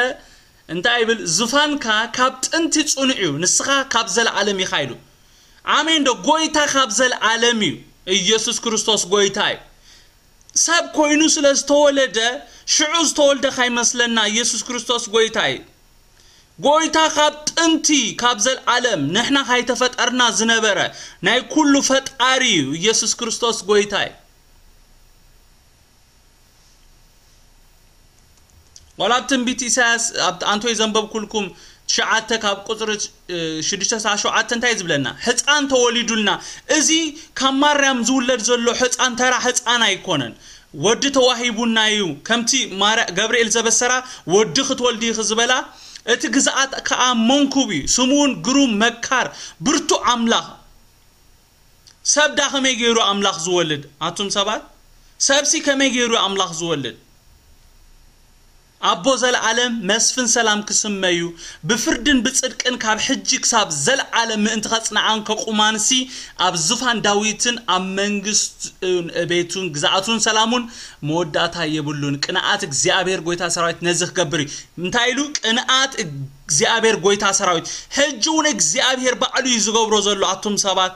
እንታይ ይብል? ዝፋንካ ካብ ጥንቲ ጽኑዕ እዩ፣ ንስኻ ካብ ዘለዓለም ኢኻ ኢሉ። ኣሜን ዶ? ጎይታ ካብ ዘለዓለም እዩ። ኢየሱስ ክርስቶስ ጎይታ እዩ። ሰብ ኮይኑ ስለ ዝተወለደ ሽዑ ዝተወልደ ካይመስለና። ኢየሱስ ክርስቶስ ጎይታ እዩ። ጎይታ ካብ ጥንቲ ካብ ዘለዓለም ንሕና ካይተፈጠርና ዝነበረ ናይ ኩሉ ፈጣሪ እዩ። ኢየሱስ ክርስቶስ ጎይታ እዩ። ዋላ ኣብ ትንቢት ኢሳያስ ኣብ ኣንቶይ ዘንበብኩልኩም ትሽዓተ ካብ ቁፅሪ ሽዱሽተ ሳዕ ሸውዓተ እንታይ ዝብለና? ህፃን ተወሊዱልና። እዚ ካብ ማርያም ዝውለድ ዘሎ ህፃን ተራ ህፃን ኣይኮነን። ወዲ ተዋሂቡና እዩ። ከምቲ ገብርኤል ዘበሰራ ወዲ ክትወልዲ ኢኺ ዝበላ፣ እቲ ግዝኣት ከዓ መንኩብ እዩ። ስሙ እውን ግሩም፣ መካር፣ ብርቱዕ ኣምላኽ። ሰብ ዳ ከመይ ገይሩ ኣምላኽ ዝወልድ? ኣቱም ሰባት፣ ሰብሲ ከመይ ገይሩ ኣምላኽ ዝወልድ? ኣቦ ዘለዓለም መስፍን ሰላም ክስመዩ፣ ብፍርድን ብጽድቅን ካብ ሕጂ ክሳብ ዘለዓለም ምእንቲ ከጽንዓን ከቁማንሲ፣ ኣብ ዝፋን ዳዊትን ኣብ መንግስትን ቤቱን ግዝኣቱን ሰላሙን መወዳእታ የብሉን። ቅንኣት እግዚኣብሔር ጎይታ ሰራዊት ነዚ ክገብር እዩ። እንታይ ኢሉ? ቅንኣት እግዚኣብሔር ጎይታ ሰራዊት። ሕጂ እውን እግዚኣብሔር ባዕሉ እዩ ዝገብሮ ዘሎ። ኣቱም ሰባት፣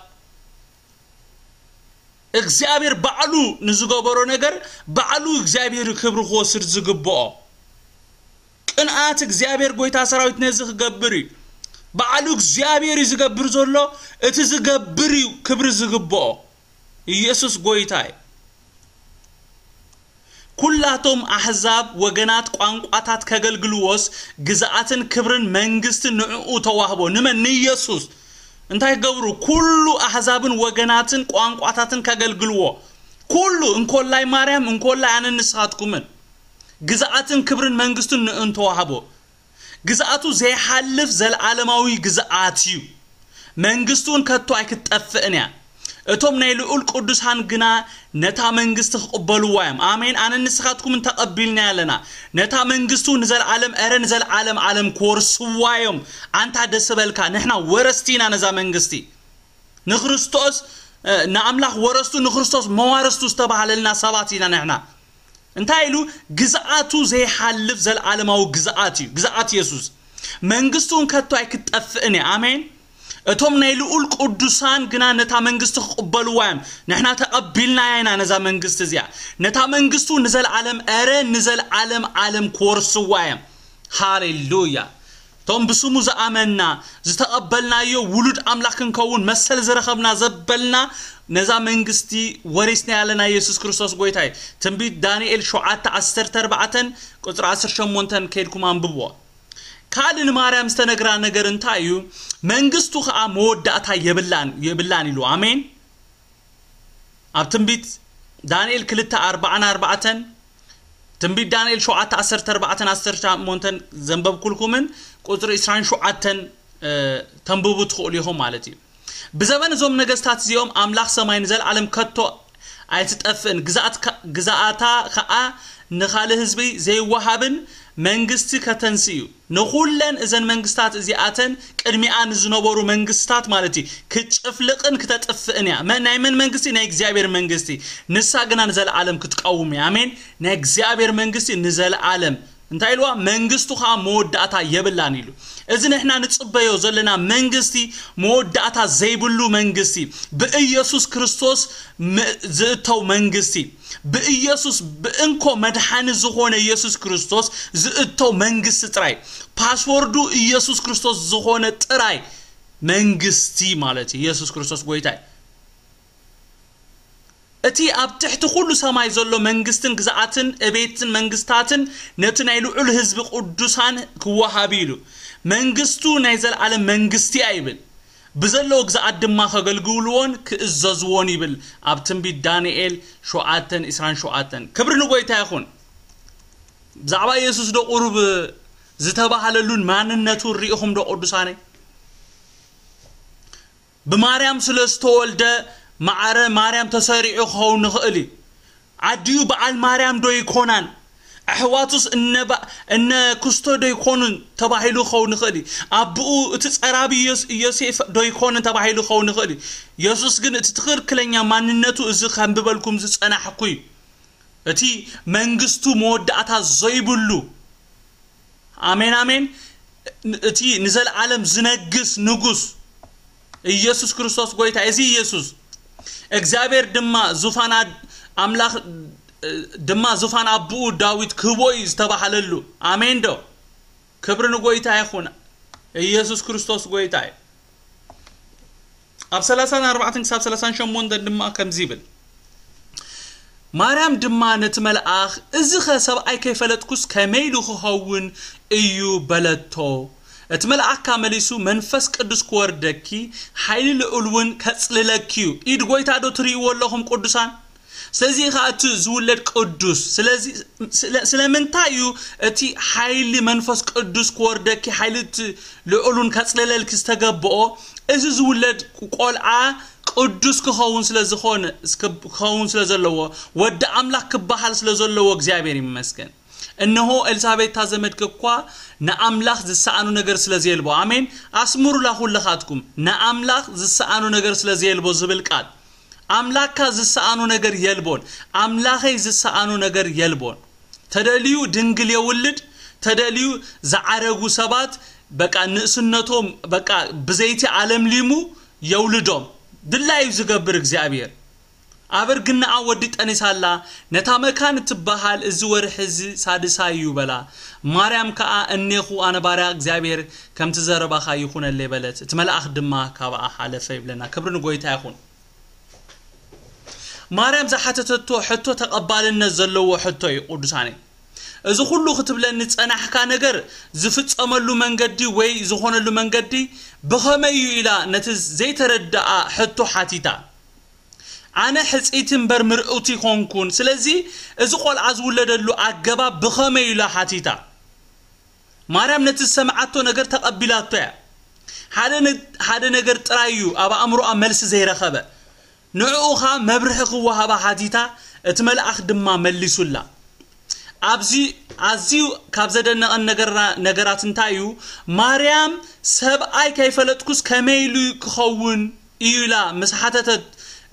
እግዚኣብሔር ባዕሉ ንዝገበሮ ነገር ባዕሉ እግዚኣብሔር ክብሪ ክወስድ ዝግብኦ። ቅንኣት እግዚኣብሔር ጎይታ ሰራዊት ነዚ ክገብር እዩ። ባዕሉ እግዚኣብሔር እዩ ዝገብር ዘሎ። እቲ ዝገብር እዩ ክብሪ ዝግብኦ። ኢየሱስ ጎይታ እዩ። ኩላቶም ኣሕዛብ፣ ወገናት፣ ቋንቋታት ከገልግልዎስ ግዝኣትን ክብርን መንግስትን ንዕኡ ተዋህቦ። ንመን? ንኢየሱስ። እንታይ ክገብሩ? ኩሉ ኣሕዛብን ወገናትን ቋንቋታትን ከገልግልዎ። ኩሉ፣ እንኮላይ ማርያም፣ እንኮላይ ኣነ ንስኻትኩምን። ግዝኣትን ክብርን መንግስትን ንእን ተዋህቦ። ግዝኣቱ ዘይሓልፍ ዘለዓለማዊ ግዝኣት እዩ። መንግስቱ እውን ከቶ ኣይክትጠፍእን እያ። እቶም ናይ ልዑል ቅዱሳን ግና ነታ መንግስቲ ክቕበልዋ እዮም። ኣሜን። ኣነ ንስኻትኩምን ተቐቢልናያ ኣለና። ነታ መንግስቱ ንዘለዓለም፣ ኧረ ንዘለዓለም ዓለም ክወርስዋ እዮም። ኣንታ ደስ በልካ፣ ንሕና ወረስቲ ኢና ነዛ መንግስቲ። ንክርስቶስ፣ እ፣ ንኣምላኽ ወረስቱ፣ ንክርስቶስ መዋረስቱ ዝተባህለልና ሰባት ኢና ንሕና። እንታይ ኢሉ? ግዝኣቱ ዘይሓልፍ ዘለዓለማዊ ግዝኣት እዩ፣ ግዝኣት የሱስ። መንግስቱ እውን ከቶ ኣይክትጠፍእን እያ። ኣሜን። እቶም ናይ ልዑል ቅዱሳን ግና ነታ መንግስቲ ክቕበልዋ እዮም። ንሕና ተቐቢልናያ ኢና ነዛ መንግስቲ እዚኣ። ነታ መንግስቱ ንዘለዓለም፣ ኧረ ንዘለዓለም ዓለም ክወርስዋ እዮም። ሃሌሉያ። እቶም ብስሙ ዝኣመንና፣ ዝተቐበልናዮ ውሉድ ኣምላኽ ክንከውን መሰል ዝረኸብና ዘበልና፣ ነዛ መንግስቲ ወሪስናያ ኣለና። የሱስ ክርስቶስ ጎይታ እዩ። ትንቢት ዳንኤል ሸውዓተ ዓሰርተ ኣርባዕተን ቁጽሪ ዓሰርተ ሸሞንተን ከይድኩም ኣንብብዎ። ካልእ ንማርያም ዝተነግራ ነገር እንታይ እዩ? መንግስቱ ኸኣ መወዳእታ የብላን፣ የብላን ኢሉ። ኣሜን። ኣብ ትንቢት ዳንኤል ክልተ ኣርባዓን ኣርባዕተን፣ ትንቢት ዳንኤል ሸውዓተ ዓሰርተ ኣርባዕተን ዓሰርተ ሸሞንተን ዘንበብኩልኩምን ቁጽሪ ዕስራን ሸውዓተን፣ እ፣ ተንብቡ ትኽእሉ ኢኹም ማለት እዩ። ብዘበን እዞም ነገስታት እዚኦም ኣምላኽ ሰማይ ንዘለዓለም ከቶ ኣይትጠፍእን፣ ግዝኣት ከ-፣ ግዝኣታ ኸኣ ንኻልእ ህዝቢ ዘይወሃብን መንግስቲ ከተንሲ እዩ። ንኹለን እዘን መንግስታት እዚኣተን ቅድሚኣ ንዝነበሩ መንግስታት ማለት እዩ፣ ክጭፍልቕን ክተጥፍእን እያ። መ-፣ ናይ መን መንግስቲ? ናይ እግዚኣብሔር መንግስቲ። ንሳ ግና ንዘለዓለም ክትቀውም እያ። ኣሜን። ናይ እግዚኣብሔር መንግስቲ ንዘለዓለም። እንታይ ኢልዋ? መንግስቱ ኸዓ መወዳእታ የብላን ኢሉ። እዚ ንሕና ንጽበዮ ዘለና መንግስቲ መወዳእታ ዘይብሉ መንግስቲ፣ ብኢየሱስ ክርስቶስ ም-፣ ዝእተው መንግስቲ፣ ብኢየሱስ ብእንኮ መድሓኒ ዝኾነ ኢየሱስ ክርስቶስ ዝእተው መንግስቲ ጥራይ፣ ፓስወርዱ ኢየሱስ ክርስቶስ ዝኾነ ጥራይ መንግስቲ ማለት እዩ። ኢየሱስ ክርስቶስ ጎይታ እዩ። እቲ ኣብ ትሕቲ ኩሉ ሰማይ ዘሎ መንግስትን ግዝኣትን እቤትን መንግስታትን ነቲ ናይ ልዑል ህዝቢ ቅዱሳን ክወሃብ ኢሉ። መንግስቱ ናይ ዘለዓለም መንግስቲ እያ ይብል። ብዘለዎ ግዝኣት ድማ ከገልግልዎን ክእዘዝዎን ይብል ኣብ ትንቢት ዳንኤል ሸውዓተን ዕስራን ሸውዓተን። ክብሪ ንጎይታ ይኹን። ብዛዕባ ኢየሱስ ዶ ቁሩብ ዝተባህለሉን ማንነቱ ርኢኹም ዶ ቅዱሳነይ? ብማርያም ስለ ዝተወልደ ማዕረ ማርያም ተሰሪዑ ክኸውን ንኽእል እዩ። ኣዲኡ በዓል ማርያም ዶ ይኮናን? ኣሕዋቱስ እነ ባ-፣ እነ ክስቶ ዶ ይኮኑን ተባሂሉ ክኸውን ንኽእል እዩ። ኣቦኡ እቲ ጸራቢ ዮስ-፣ ዮሴፍ ዶ ይኮንን ተባሂሉ ክኸውን ንኽእል እዩ። የሱስ ግን እቲ ትኽክለኛ ማንነቱ እዚ ከንብበልኩም ዝጸናሕኩ እዩ። እቲ መንግስቱ መወዳእታ ዘይብሉ። ኣሜን፣ ኣሜን። እቲ ንዘለዓለም ዝነግስ ንጉስ ኢየሱስ ክርስቶስ ጎይታ። እዚ ኢየሱስ እግዚኣብሔር ድማ ዙፋን ኣድ-፣ ኣምላኽ ድማ ዙፋን ኣቦኡ ዳዊት ክህቦ እዩ ዝተባህለሉ። ኣሜን ዶ? ክብሪ ንጎይታ ይኹን። ኢየሱስ ክርስቶስ ጎይታ እዩ። ኣብ ሰላሳን ኣርባዕተን ክሳብ ሰላሳን ሸሞንተን ድማ ከምዚ ይብል። ማርያም ድማ ነቲ መልኣኽ፣ "እዚኸ ሰብኣይ ከይፈለጥኩስ ከመይ ኢሉ ክኸውን እዩ?" በለቶ። እቲ መልኣኽ ከኣ መሊሱ፣ "መንፈስ ቅዱስ ክወርደኪ፣ ሓይሊ ልዑል እውን ከጽልለኪ እዩ።" ኢድ ጐይታ ዶ ትርእይዎ ኣለኹም ቅዱሳን? ስለዚ ኸኣ እቲ ዝውለድ ቅዱስ። ስለዚ ስለ-፣ ስለምንታይ እዩ እቲ ሓይሊ መንፈስ ቅዱስ ክወርደኪ፣ ሓይሊ እቲ ልዑሉን ከጽልለልኪ ዝተገብኦ? እዚ ዝውለድ ቆልዓ ቅዱስ ክኸውን ስለ ዝኾነ፣ ክኸውን ስለ ዘለዎ፣ ወዲ ኣምላኽ ክበሃል ስለ ዘለዎ እግዚኣብሔር ይመስገን። እነሆ ኤልሳቤጥ እታ ዘመድኪ እኳ ንኣምላኽ ዝሰኣኖ ነገር ስለ ዘየልቦ። ኣሜን። ኣስምሩላ ኩልኻትኩም፣ ንኣምላኽ ዝሰኣኖ ነገር ስለ ዘየልቦ ዝብል ቃል። ኣምላኽካ ዝሰኣኖ ነገር የልቦን፣ ኣምላኸይ ዝሰኣኖ ነገር የልቦን። ተደልዩ ድንግል የውልድ፣ ተደልዩ ዝዓረጉ ሰባት በቃ ንእስነቶም በቃ ብዘይቲ ኣለምሊሙ የውልዶም። ድላዩ ዝገብር እግዚኣብሔር። ኣብ እርግናኣ ወዲ ጠኒሳ ኣላ። ነታ መካን እትበሃል፣ "እዚ ወርሒ እዚ ሳድሳይ እዩ" በላ። ማርያም ከኣ፣ "እኔኹ ኣነ ባርያ እግዚኣብሔር፣ ከምቲ ዘረባኻ ይኹነለይ" በለት። እቲ መልኣኽ ድማ ካብኣ ሓለፈ ይብለና። ክብሪ ንጎይታ ይኹን። ማርያም ዝሓተተቶ ሕቶ ተቐባልነት ዘለዎ ሕቶ እዩ፣ ቅዱሳነይ። እዚ ኩሉ ክትብለኒ ዝጸናሕካ ነገር ዝፍጸመሉ መንገዲ ወይ ዝኾነሉ መንገዲ ብኸመይ እዩ ኢላ ነቲ ዘይተረድኣ ሕቶ ሓቲታ። ኣነ ሕጽይቲ እምበር ምርኡቲ ኮንኩን፣ ስለዚ እዚ ቆልዓ ዝውለደሉ ኣገባብ ብኸመይ ኢላ ሓቲታ። ማርያም ነቲ ዝሰምዓቶ ነገር ተቐቢላቶ እያ። ሓደ ነ-፣ ሓደ ነገር ጥራይ እዩ ኣብ ኣእምሮኣ መልሲ ዘይረኸበ። ንዕኡ ኸኣ መብርሒ ክወሃባ ሓቲታ፣ እቲ መልኣኽ ድማ መሊሱላ። ኣብዚ ኣዝዩ ካብ ዘደነቐን ነገራ-፣ ነገራት እንታይ እዩ? ማርያም፣ "ሰብኣይ ከይፈለጥኩስ ከመይ ኢሉ ክኸውን?" እዩ ኢላ ምስ ሓተተት፣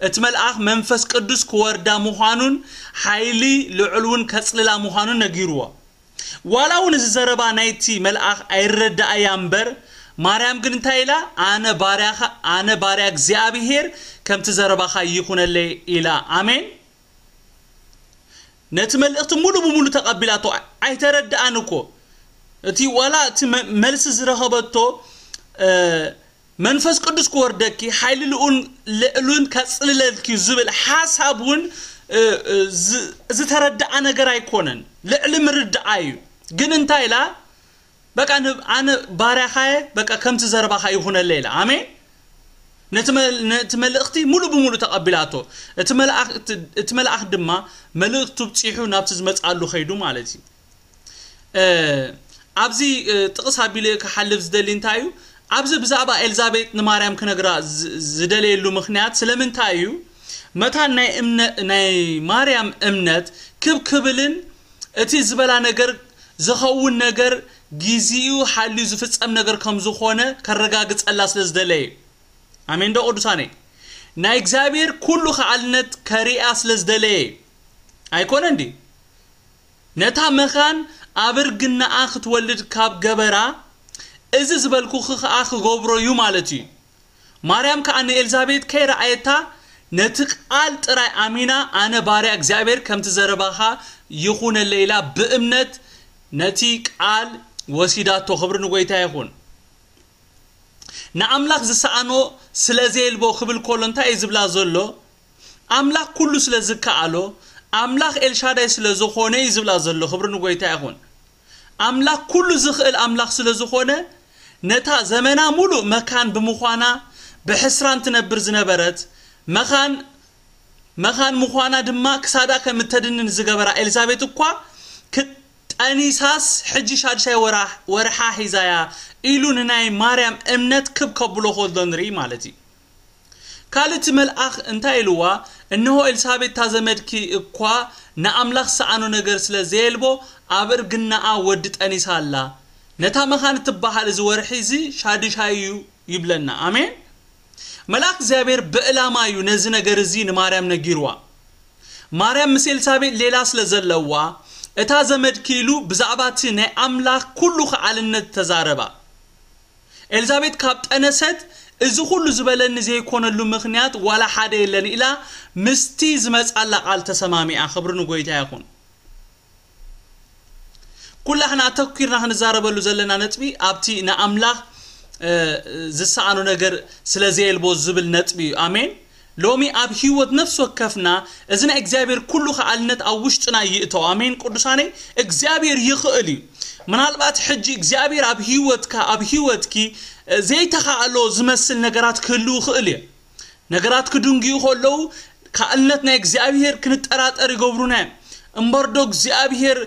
እቲ መልኣኽ መንፈስ ቅዱስ ክወርዳ ምዃኑን ሓይሊ ልዑል እውን ከጽልላ ምዃኑን ነጊርዎ። ዋላ እውን እዚ ዘረባ ናይቲ መልኣኽ ኣይረዳእያ እምበር፣ ማርያም ግን እንታይ ኢላ? "ኣነ ባርያኻ፣ ኣነ ባርያ እግዚኣብሔር፣ ከምቲ ዘረባኻ ይኹነለይ" ኢላ። ኣሜን። ነቲ መልእኽቲ ሙሉ ብሙሉ ተቐቢላቶ። ኣይተረድኣን እኮ። እቲ ዋላ እቲ መ-፣ መልሲ ዝረኸበቶ፣ እ፣ "መንፈስ ቅዱስ ክወርደኪ፣ ሓይሊ ልኡን ልዕሉን ከጽልለልኪ" ዝብል ሓሳብ እውን፣ እ፣ እ፣ ዝ-፣ ዝተረድኣ ነገር ኣይኮነን። ልዕሊ ምርድኣ እዩ። ግን እንታይ ኢላ? በቃ ን-፣ "ኣነ ባርያኻ እየ፣ በቃ ከምቲ ዘረባኻ ይኹነለይ" ኢላ። ኣሜን። ነቲ መ-፣ ነቲ መልእኽቲ ሙሉ ብሙሉ ተቐቢላቶ። እቲ መልኣኽ፣ እቲ፣ እቲ መልኣኽ ድማ መልእኽቱ ብጺሑ ናብቲ ዝመጽኣሉ ኸይዱ ማለት እዩ። እ፣ ኣብዚ፣ እ፣ ጥቕስ ኣቢለ ክሓልፍ ዝደሊ እንታይ እዩ? ኣብዚ ብዛዕባ ኤልዛቤጥ ንማርያም ክነግራ ዝ-፣ ዝደለየሉ ምኽንያት ስለምንታይ እዩ? መታን ናይ እምነ-፣ ናይ ማርያም እምነት ክብ ክብልን እቲ ዝበላ ነገር ዝኸውን ነገር ጊዜኡ ሓልዩ ዝፍጸም ነገር ከም ዝኾነ ከረጋግጸላ ስለ ዝደለየ እዩ። ኣሜን ዶ ቅዱሳነይ? ናይ እግዚኣብሔር ኩሉ ከኣልነት ከሪኣ ስለ ዝደለየ እዩ። ኣይኮነን ድዩ? ነታ መኻን ኣብ እርግናኣ ክትወልድ ካብ ገበራ፣ እዚ ዝበልኩኺ ኸኣ ክገብሮ እዩ ማለት እዩ። ማርያም ከኣ ንኤልዛቤጥ ከይረኣየታ፣ ነቲ ቃል ጥራይ ኣሚና፣ "ኣነ ባርያ እግዚኣብሔር፣ ከምቲ ዘረባኻ ይኹነለይ" ኢላ ብእምነት ነቲ ቃል ወሲዳቶ። ክብሪ ንጎይታ ይኹን። ንኣምላኽ ዝሰኣኖ ስለ ዘየልቦ ክብል ከሎ እንታይ እዩ ዝብላ ዘሎ? ኣምላኽ ኩሉ ስለ ዝከኣሎ፣ ኣምላኽ ኤልሻዳይ ስለ ዝኾነ እዩ ዝብላ ዘሎ። ክብሪ ንጎይታ ይኹን። ኣምላኽ ኩሉ ዝኽእል ኣምላኽ ስለ ዝኾነ፣ ነታ ዘመና ሙሉእ መካን ብምዃና ብሕስራን ትነብር ዝነበረት፣ መኻን፣ መኻን ምዃና ድማ ክሳዳ ከም እተድንን ዝገበራ ኤልዛቤት እኳ ክጠኒሳስ ሕጂ ሻድሻይ ወራ-፣ ወርሓ ሒዛያ ኢሉ ንናይ ማርያም እምነት ክብ ከብሎ ከሎ ንርኢ ማለት እዩ። ካልእ እቲ መልኣኽ እንታይ ኢልዋ? "እንሆ ኤልሳቤጥ እታ ዘመድኪ እኳ ንኣምላኽ ዝሰኣኖ ነገር ስለ ዘየልቦ ኣብ እርግናኣ ወዲ ጠኒሳ ኣላ። ነታ መኻን እትበሃል እዚ ወርሒ እዚ ሻድሻይ እዩ" ይብለና። ኣሜን። መልኣኽ እግዚኣብሔር ብዕላማ እዩ ነዚ ነገር እዚ ንማርያም ነጊርዋ። ማርያም ምስ ኤልሳቤጥ ሌላ ስለ ዘለዋ፣ እታ ዘመድኪ ኢሉ ብዛዕባ እቲ ናይ ኣምላኽ ኩሉ ከኣልነት ተዛረባ። ኤልዛቤጥ ካብ ጠነሰት፣ "እዚ ኩሉ ዝበለኒ ዘይኮነሉ ምኽንያት ዋላ ሓደ የለን" ኢላ ምስቲ ዝመጻላ ቃል ተሰማሚዓ። ክብሪ ንጎይታ ይኹን። ኩላህና ኣተኲርና ክንዛረበሉ ዘለና ነጥቢ ኣብቲ ንኣምላኽ፣ እ፣ ዝሰኣኖ ነገር ስለ ዘየልቦ ዝብል ነጥቢ እዩ። ኣሜን። ሎሚ ኣብ ህይወት ነፍሲ ወከፍና እዚ ናይ እግዚኣብሔር ኩሉ ከኣልነት ኣብ ውሽጥና ይእተው። ኣሜን ቅዱሳነይ፣ እግዚኣብሔር ይኽእል እዩ። ምናልባት ሕጂ እግዚኣብሔር ኣብ ህይወትካ፣ ኣብ ህይወትኪ ዘይተኻእሎ ዝመስል ነገራት ክህልው ይኽእል እዩ። ነገራት ክድንግዩ ከለዉ ከኣልነት ናይ እግዚኣብሔር ክንጠራጠር ይገብሩና እዮም። እምበር ዶ እግዚኣብሔር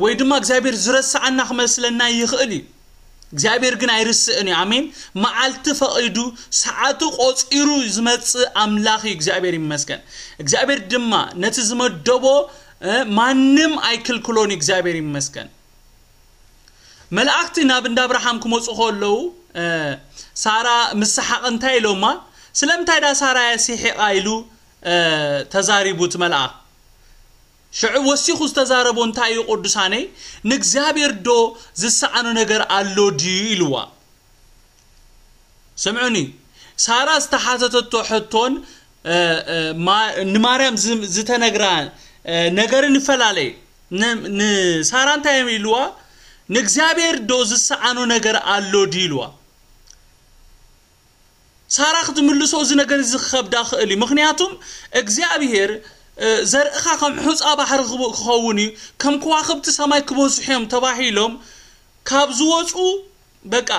ወይ ድማ እግዚኣብሔር ዝረስዓና ክመስለና ይኽእል እዩ። እግዚኣብሔር ግን ኣይርስእን እዩ። ኣሜን። መዓልቲ ፈቒዱ ሰዓቱ ቆጺሩ ዝመጽእ ኣምላኽ እዩ። እግዚኣብሔር ይመስገን። እግዚኣብሔር ድማ ነቲ ዝመደቦ ማንም ኣይክልክሎን እዩ። እግዚኣብሔር ይመስገን። መላእክቲ ናብ እንዳ ኣብርሃም ክመፁ ከለዉ ሳራ ምስ ሰሓቐ እንታይ ኢሎማ? ስለምንታይ ዳ ሳራ እያ ስሒቓ ኢሉ ተዛሪቡ እቲ መልኣኽ። ሽዑ ወሲኹ ዝተዛረቦ እንታይ እዩ ቅዱሳነይ? ንእግዚኣብሔር ዶ ዝሰኣኖ ነገር ኣሎ ድዩ ኢልዋ። ስምዑኒ፣ ሳራ ዝተሓተተቶ ሕቶን ንማርያም ዝተነግራ ነገርን ይፈላለ። ንሳራ እንታይ ኢልዋ? ንእግዚኣብሔር ዶ ዝሰኣኖ ነገር ኣሎ ድዩ ኢልዋ። ሳራ ክትምልሶ እዚ ነገር እዚ ክኸብዳ ክእል እዩ። ምክንያቱም እግዚኣብሔር ዘርእኻ ከም ሑፃ ባሕሪ ክኸውን እዩ፣ ከም ከዋክብቲ ሰማይ ክበዝሑ እዮም ተባሂሎም ካብ ዝወፁ በቃ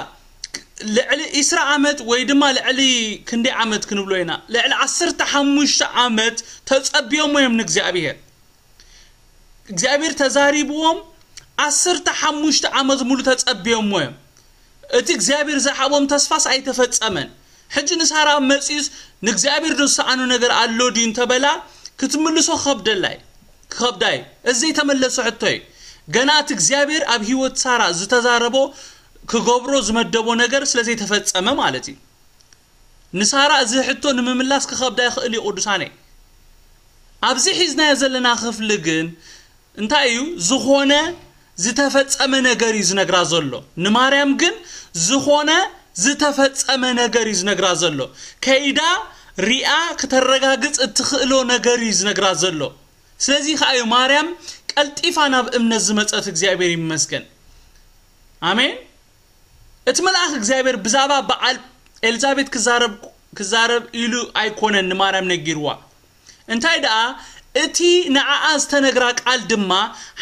ልዕሊ ዒስራ ዓመት ወይ ድማ ልዕሊ ክንደይ ዓመት ክንብሎ ኢና፣ ልዕሊ ዓሰርተ ሓሙሽተ ዓመት ተፀቢዮሞ እዮም ንእግዚኣብሔር። እግዚኣብሔር ተዛሪብዎም ዓሰርተ ሓሙሽተ ዓመት ሙሉ ተፀቢዮሞ እዮም። እቲ እግዚኣብሔር ዝሃቦም ተስፋስ ኣይተፈፀመን። ሕጂ ንሳራ መፂኡስ ንእግዚኣብሔር ዶ ዝሰኣኖ ነገር ኣሎ ድዩ እንተበላ ክትምልሶ ክኸብደላ እዩ፣ ክኸብዳ እዩ። እዚ ዘይተመለሰ ሕቶ እዩ። ገና እቲ እግዚኣብሔር ኣብ ህይወት ሳራ ዝተዛረቦ ክገብሮ ዝመደቦ ነገር ስለ ዘይተፈፀመ ማለት እዩ። ንሳራ እዚ ሕቶ ንምምላስ ክኸብዳ ይኽእል እዩ ቅዱሳነይ። ኣብዚ ሒዝናዮ ዘለና ክፍሊ ግን እንታይ እዩ ዝኾነ ዝተፈጸመ ነገር እዩ ዝነግራ ዘሎ። ንማርያም ግን ዝኾነ ዝተፈጸመ ነገር እዩ ዝነግራ ዘሎ። ከይዳ ሪኣ ክተረጋግጽ እትኽእሎ ነገር እዩ ዝነግራ ዘሎ። ስለዚ ከኣ እዩ ማርያም ቀልጢፋ ናብ እምነት ዝመጸት። እግዚኣብሔር ይመስገን። ኣሜን። እቲ መልኣኽ እግዚኣብሔር ብዛዕባ በዓል ኤልዛቤት ክዛረብ ክዛረብ ኢሉ ኣይኮነን ንማርያም ነጊርዋ። እንታይ ደኣ እቲ ንዓኣ ዝተነግራ ቃል ድማ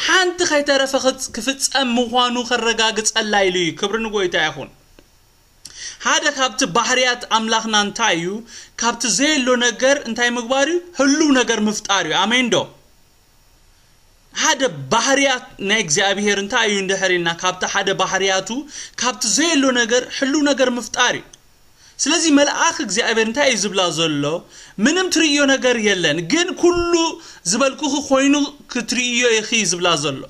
ሓንቲ ከይተረፈ ክጽ- ክፍጸም ምዃኑ ከረጋግጸላ ኢሉ እዩ። ክብሪ ንጎይታ ይኹን። ሓደ ካብቲ ባህርያት ኣምላኽና እንታይ እዩ? ካብቲ ዘየሎ ነገር እንታይ ምግባር እዩ? ህሉው ነገር ምፍጣር እዩ። ኣሜን ዶ? ሓደ ባህርያት ናይ እግዚኣብሔር እንታይ እዩ እንድሕር ኢልና፣ ካብቲ ሓደ ባህርያቱ ካብቲ ዘየሎ ነገር ህሉው ነገር ምፍጣር እዩ። ስለዚ መልኣኽ እግዚኣብሔር እንታይ እዩ ዝብላ ዘሎ? ምንም ትርእዮ ነገር የለን፣ ግን ኩሉ ዝበልኩኺ ኮይኑ ክትርእዮ ኢኺ እዩ ዝብላ ዘሎ።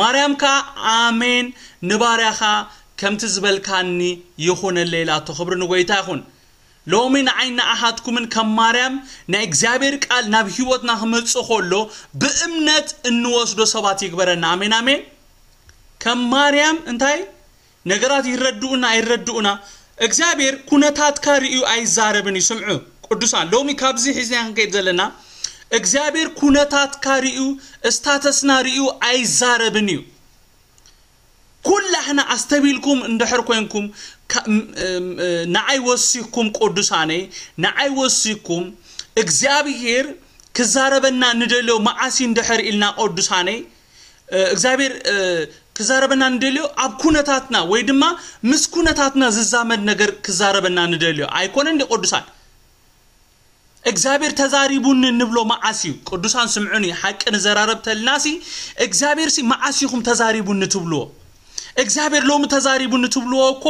ማርያም ከኣ ኣሜን፣ ንባርያኻ ከምቲ ዝበልካኒ ይኹነለይ ኢላቶ። ክብሪ ንጎይታ ይኹን። ሎሚ ንዓይ ንኣኻትኩምን ከም ማርያም ናይ እግዚኣብሔር ቃል ናብ ህይወትና ክመጽእ ከሎ ብእምነት እንወስዶ ሰባት ይግበረና። ኣሜን ኣሜን። ከም ማርያም እንታይ ነገራት ይረድኡና ኣይረድኡና፣ እግዚኣብሔር ኩነታትካ ርእዩ ኣይዛረብን እዩ። ስምዑ ቅዱሳን፣ ሎሚ ካብዚ ሒዝና ክንከይድ ዘለና እግዚኣብሔር ኩነታትካ ርእዩ፣ እስታተስና ርእዩ ኣይዛረብን እዩ። ኩላህና ኣስተቢልኩም እንድሕር ኮንኩም፣ ካ- ም- ም- ንዓይ ወሲኩም ቅዱሳነይ፣ ንዓይ ወሲኩም እግዚኣብሔር ክዛረበና ንደልዮ መዓስ እዩ እንድሕር ኢልና ቅዱሳነይ፣ እግዚኣብሔር ክዛረበና ንደልዮ ኣብ ኩነታትና ወይ ድማ ምስ ኩነታትና ዝዛመድ ነገር ክዛረበና ንደልዮ ኣይኮነን ዲ ቅዱሳን? እግዚኣብሔር ተዛሪቡኒ እንብሎ መዓስ እዩ? ቅዱሳን ስምዑኒ፣ ሓቂ ንዘራረብ ተልናሲ እግዚኣብሔር ሲ መዓስ ኢኹም ተዛሪቡኒ ትብልዎ? እግዚኣብሔር ሎሚ ተዛሪቡኒ ትብልዎ እኮ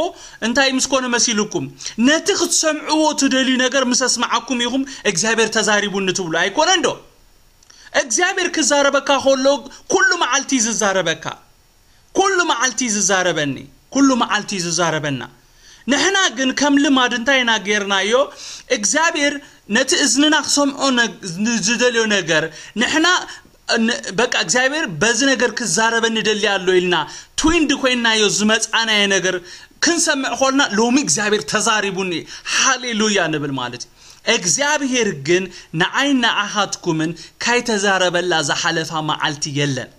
እንታይ ምስ ኮነ መሲልኩም? ነቲ ክትሰምዕዎ ትደልዩ ነገር ምስ ኣስማዓኩም ኢኹም እግዚኣብሔር ተዛሪቡኒ ትብሉ ኣይኮነን ዶ? እግዚኣብሔር ክዛረበካ ከሎ ኩሉ መዓልቲ እዩ ዝዛረበካ። ኩሉ መዓልቲ እዩ ዝዛረበኒ፣ ኩሉ መዓልቲ እዩ ዝዛረበና። ንሕና ግን ከም ልማድ እንታይ ኢና ጌርናዮ? እግዚኣብሔር ነቲ እዝንና ክሰምዖ ነ- ዝደልዮ ነገር ንሕና ን- በቃ እግዚኣብሔር በዚ ነገር ክዛረበኒ ደሊ ኣሎ ኢልና ትዊንድ ኮይናዮ ዝመፃናዮ ነገር ክንሰምዕ ኮልና ሎሚ እግዚኣብሔር ተዛሪቡኒ ሃሌሉያ ንብል ማለት እዩ። እግዚኣብሔር ግን ንዓይ ንኣኻትኩምን ካይተዛረበላ ዝሓለፋ መዓልቲ የለን።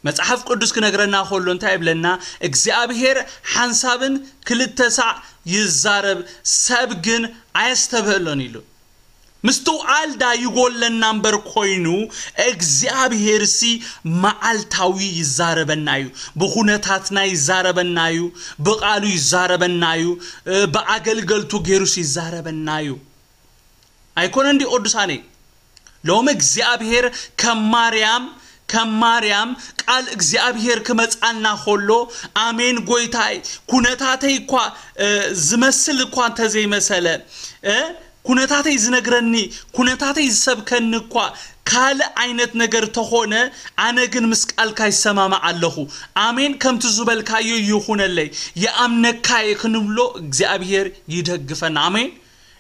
መጽሓፍ ቅዱስ ክነግረና ከሎ እንታይ ይብለና? እግዚኣብሔር ሓንሳብን ክልተ ሳዕ ይዛረብ፣ ሰብ ግን ኣየስተብህሎን ኢሉ። ምስትውዓል ዳ ይጎለና እምበር ኮይኑ፣ እግዚኣብሔር ሲ መዓልታዊ ይዛረበና እዩ። ብኹነታትና ይዛረበና እዩ፣ ብቓሉ ይዛረበና እዩ፣ እ፣ ብኣገልገልቱ ገይሩስ ይዛረበና እዩ። ኣይኮነን ድዩ ቅዱሳነይ? ሎም እግዚኣብሔር ከም ማርያም ከም ማርያም ቃል እግዚኣብሔር ክመጻልና ከሎ፣ ኣሜን ጎይታይ፣ ኩነታተይ እኳ እ፣ ዝመስል እኳ እንተዘይመሰለ፣ እ፣ ኩነታተይ ዝነግረኒ፣ ኩነታተይ ዝሰብከኒ እኳ ካልእ ዓይነት ነገር ተኾነ፣ ኣነ ግን ምስ ቃልካ ይሰማማዕ ኣለኹ። ኣሜን ከምቲ ዝበልካዮ ይኹነለይ፣ ይኣምነካ እየ ክንብሎ እግዚኣብሔር ይደግፈና። ኣሜን።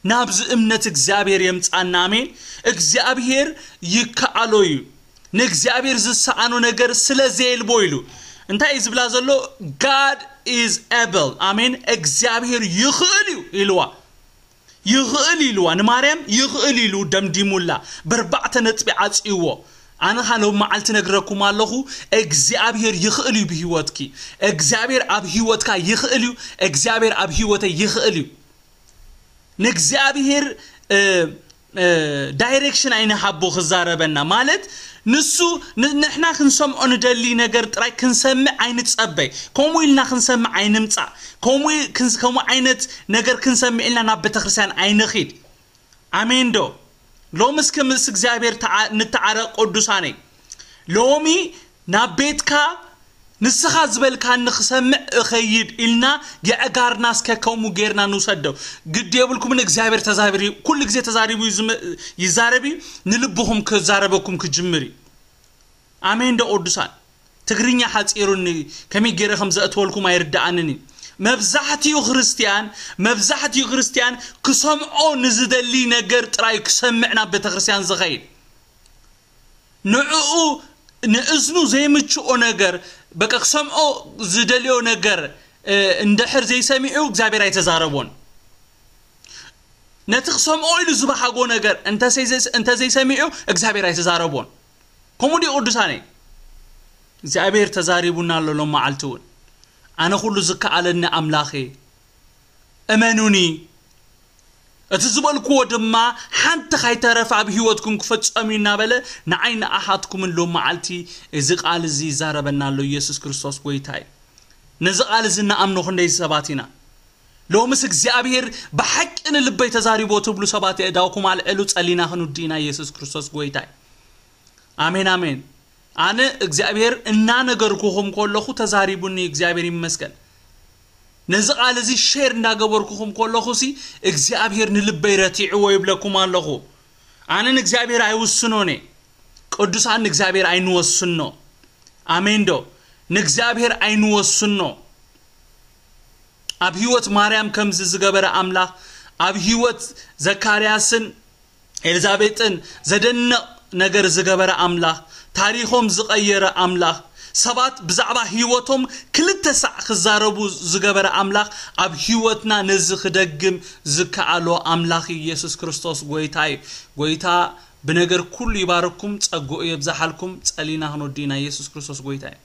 ናብዚ እምነት እግዚኣብሔር የምጻና። ኣሜን። እግዚኣብሔር ይከኣሎ እዩ። ንእግዚኣብሔር ዝሰኣኖ ነገር ስለ ዘየልቦ ኢሉ። እንታይ እዩ ዝብላ ዘሎ? God is able። ኣሜን። እግዚኣብሔር ይኽእል እዩ ኢልዋ። ይኽእል ኢልዋ። ንማርያም ይኽእል ኢሉ ደምዲሙላ። በርባዕተ ነጥቢ ዓጽይዎ። ኣነ ኻሎም መዓልቲ ነግረኩም ኣለኹ፣ እግዚኣብሔር ይኽእል እዩ ብህይወትኪ። እግዚኣብሔር ኣብ ህይወትካ ይኽእል እዩ። እግዚኣብሔር ኣብ ህይወተይ ይኽእል እዩ። ንእግዚኣብሔር እ፣ እ፣ ዳይሬክሽን ኣይንሃቦ ክዛረበና። ማለት ንሱ ን-፣ ንሕና ክንሰምዖ ንደሊ ነገር ጥራይ ክንሰምዕ ኣይንጸበይ። ከምኡ ኢልና ክንሰምዕ ኣይንምጻእ። ከምኡ ኢ-፣ ክንስ-፣ ከምኡ ዓይነት ነገር ክንሰምዕ ኢልና ናብ ቤተክርስትያን ኣይንኺድ። ኣሜን ዶ? ሎምስ ምስ እግዚኣብሔር ተዓ-፣ ንተዓረቕ ቅዱሳነይ። ሎሚ ናብ ቤትካ ንስኻ ዝበልካኒ ክሰምዕ እኸይድ ኢልና የዕጋርና እስከ ከምኡ ጌርና ንውሰዶ። ግዲ የብልኩምን እግዚኣብሔር ተዛብሪ-፣ ኩሉ ግዜ ተዛሪቡ እዩ ዝመ-፣ ይዛረብ እዩ። ንልብኹም ክዛረበኩም ክጅምር እዩ። ኣሜን ዶ ቅዱሳን? ትግርኛ ሓጺሩኒ ከመይ ገይረ ከም ዘእትወልኩም ኣይርድኣንን እዩ። መብዛሕትኡ ክርስትያን፣ መብዛሕትኡ ክርስትያን ክሰምዖ ንዝደሊ ነገር ጥራይ ክሰምዕ ናብ ቤተክርስትያን ዝኸይድ። ንዕኡ ንእዝኑ ዘይምችኦ ነገር፣ በቃ ክሰምዖ ዝደልዮ ነገር፣ እ፣ እንድሕር ዘይሰሚዑ እግዚኣብሔር ኣይተዛረቦን። ነቲ ክሰምዖ ኢሉ ዝበሃጎ ነገር እንተዘይ-፣ እንተዘይሰሚዑ እግዚኣብሔር ኣይተዛረቦን። ከምኡ ድዩ ቅዱሳነይ? እግዚኣብሔር ተዛሪቡና ኣሎ ሎም መዓልቲ እውን። ኣነ ኩሉ ዝከኣለኒ ኣምላኽ እየ። እመኑኒ፣ እቲ ዝበልክዎ ድማ ሓንቲ ካይተረፈ ኣብ ህይወትኩም ክፈጸም እዩ እናበለ ንዓይ ንኣኻትኩምን ሎም መዓልቲ እዚ ቃል እዚ ይዛረበና ኣሎ። ኢየሱስ ክርስቶስ ጎይታ እዩ። ነዚ ቃል እዚ እንኣምኖ ክንደይ ሰባት ኢና? ሎምስ እግዚኣብሔር ብሓቂ ንልበይ ተዛሪቦ ትብሉ ሰባት የእዳውኩም ኣልዕሉ፣ ጸሊና ክንውዲ ኢና። ኢየሱስ ክርስቶስ ጎይታ እዩ። ኣሜን፣ ኣሜን። ኣነ እግዚኣብሔር እናነገርኩኹም ከለኹ ተዛሪቡኒ፣ እግዚኣብሔር ይመስገን። ነዚ ቃል እዚ ሼር እንዳገበርኩኹም ከለኹ ሲ እግዚኣብሔር ንልበይ ረቲዕዎ ይብለኩም ኣለኹ። ኣነ ንእግዚኣብሔር ኣይውስኖን እየ። ቅዱሳን ንእግዚኣብሔር ኣይንወስኖ። ኣሜን ዶ? ንእግዚኣብሔር ኣይንወስኖ። ኣብ ህይወት ማርያም ከምዚ ዝገበረ ኣምላኽ፣ ኣብ ህይወት ዘካርያስን ኤልዛቤጥን ዘደንቕ ነገር ዝገበረ ኣምላኽ፣ ታሪኾም ዝቐየረ ኣምላኽ፣ ሰባት ብዛዕባ ህይወቶም ክልተ ሳዕ ክዛረቡ ዝገበረ ኣምላኽ፣ ኣብ ህይወትና ነዚ ክደግም ዝከኣሎ ኣምላኽ እዩ። ኢየሱስ ክርስቶስ ጎይታ እዩ። ጎይታ ብነገር ኩሉ ይባርኩም፣ ጸግኡ የብዝሓልኩም። ጸሊና ክንወዲ ኢና። ኢየሱስ ክርስቶስ ጎይታ እዩ።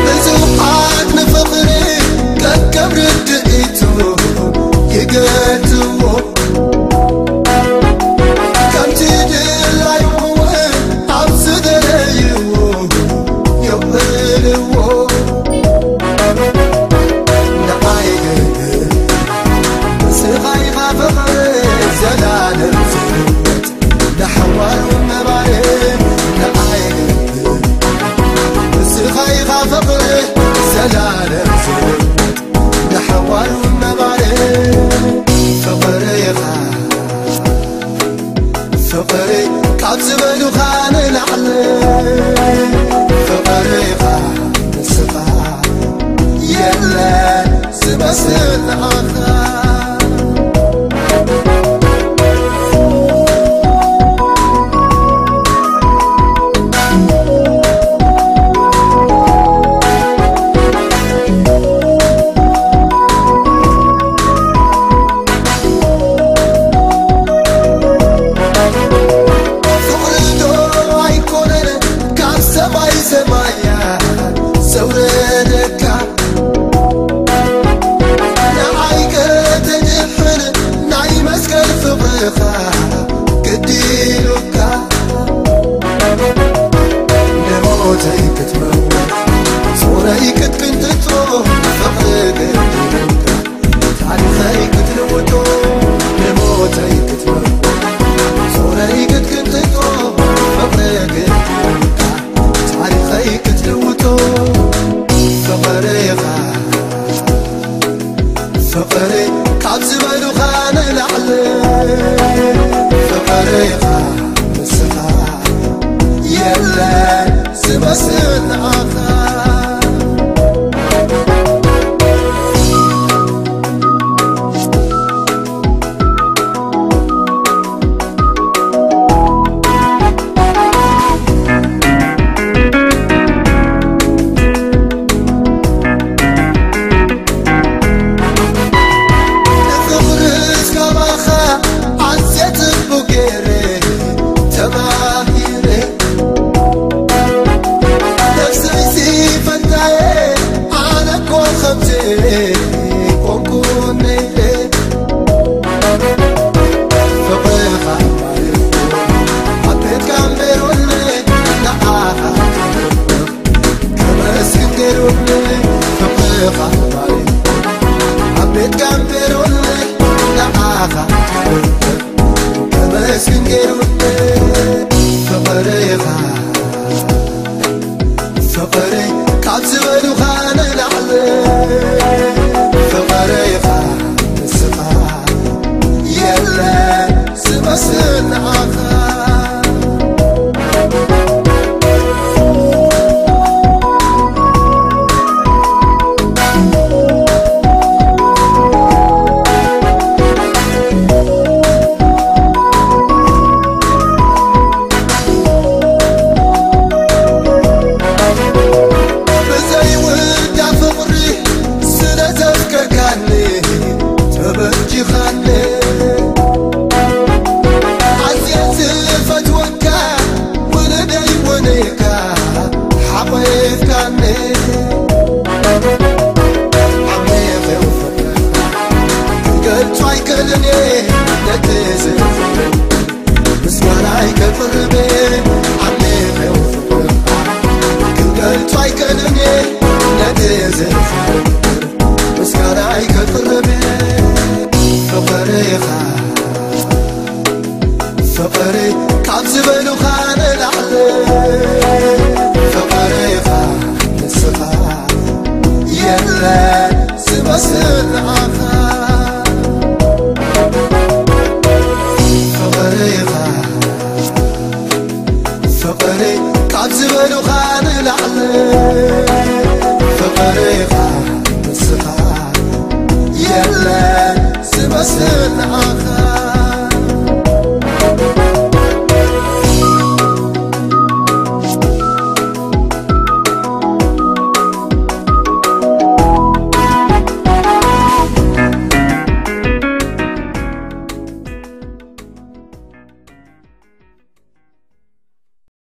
ብዙሓት ንፍቕሪ ከከም ርድኢቱ ይገልጽዎ። ከምቲ ድላዩ እውን ኣብ ዝደለይዎ የውዕልዎ። ንዓይ ግን ንስኻ ኢኻ ፍቕሪ ዘላለም ዝህይወት፣ ንሓዋሩ ምንባር ንዓይ ግን ንስኻ ኢኻ ፍቕሪ ዘላለም ዝህይወት፣ ንሓዋሩ ምንባር ፍቕሪ ኢኻ። ፍቕሪ ካብ ዝበሉኻ ንላዕሊ ፍቕሪ ኢኻ ንስኻ፣ የለን ዝመስል ንዓኻ። ፍቕሪ ካብ ዝበሉኻ ንላዕሊ ፍቕሪኻ ንስኻ የለ ዝመስል ንኣኻ። ንፍቕርስ ካባኻ ኣዝየ ጽቡቕ ገይረ ተማሂረ። ነፍሰይሲ ፈንታየ ኣነ እኮ ከምዚ ኮንኩ ነይረ። ፍቕርኻ ማሪኹ ኣብ ቤትካ እምበር ንዓኻ ከመስግን ገይሩኒ ፍቕርኻ ማሪኹ ኣብ ቤትካ እምበር ንዓኻ ከመስግን ገይሩኒ ፍቕርኻ። ፍቕሪ ካብ ዝበሉኻ ንላዕሊ ፍቕርኻ ንስኻ የለ ዝመስል ንዓኻ። ብዘይውዳ ፍቕሪ ስለ ዘፍቀርካኒ ተበጂኻኒ። ኣዝየ ዝፈትወካ ውሉደይ ውንካ ሓቒፍካኒ። ዓሚቕ እዩ ፍቕርኻ ክገልጾ ኣይክእልን እየ ነቲ ዝፍቅር ምስጋናይ ከቅርብ ዓሚቕ እዩ ፍቅርኻ ክገልጾ ኣይክእልን እየ ነቲ ዝፍቅር ምስጋናይ ከቅርብ ፍቅርኻ ፍቅሪ ካብ ዝበሉኻ ንላዕሊ ፍቅርኻ ንስኻ የለ ዝመስል ንዓኻ ፍቅርኻ ፍቅሪ ካብ ዝበሉኻ ንላዕሊ ፍቅርኻ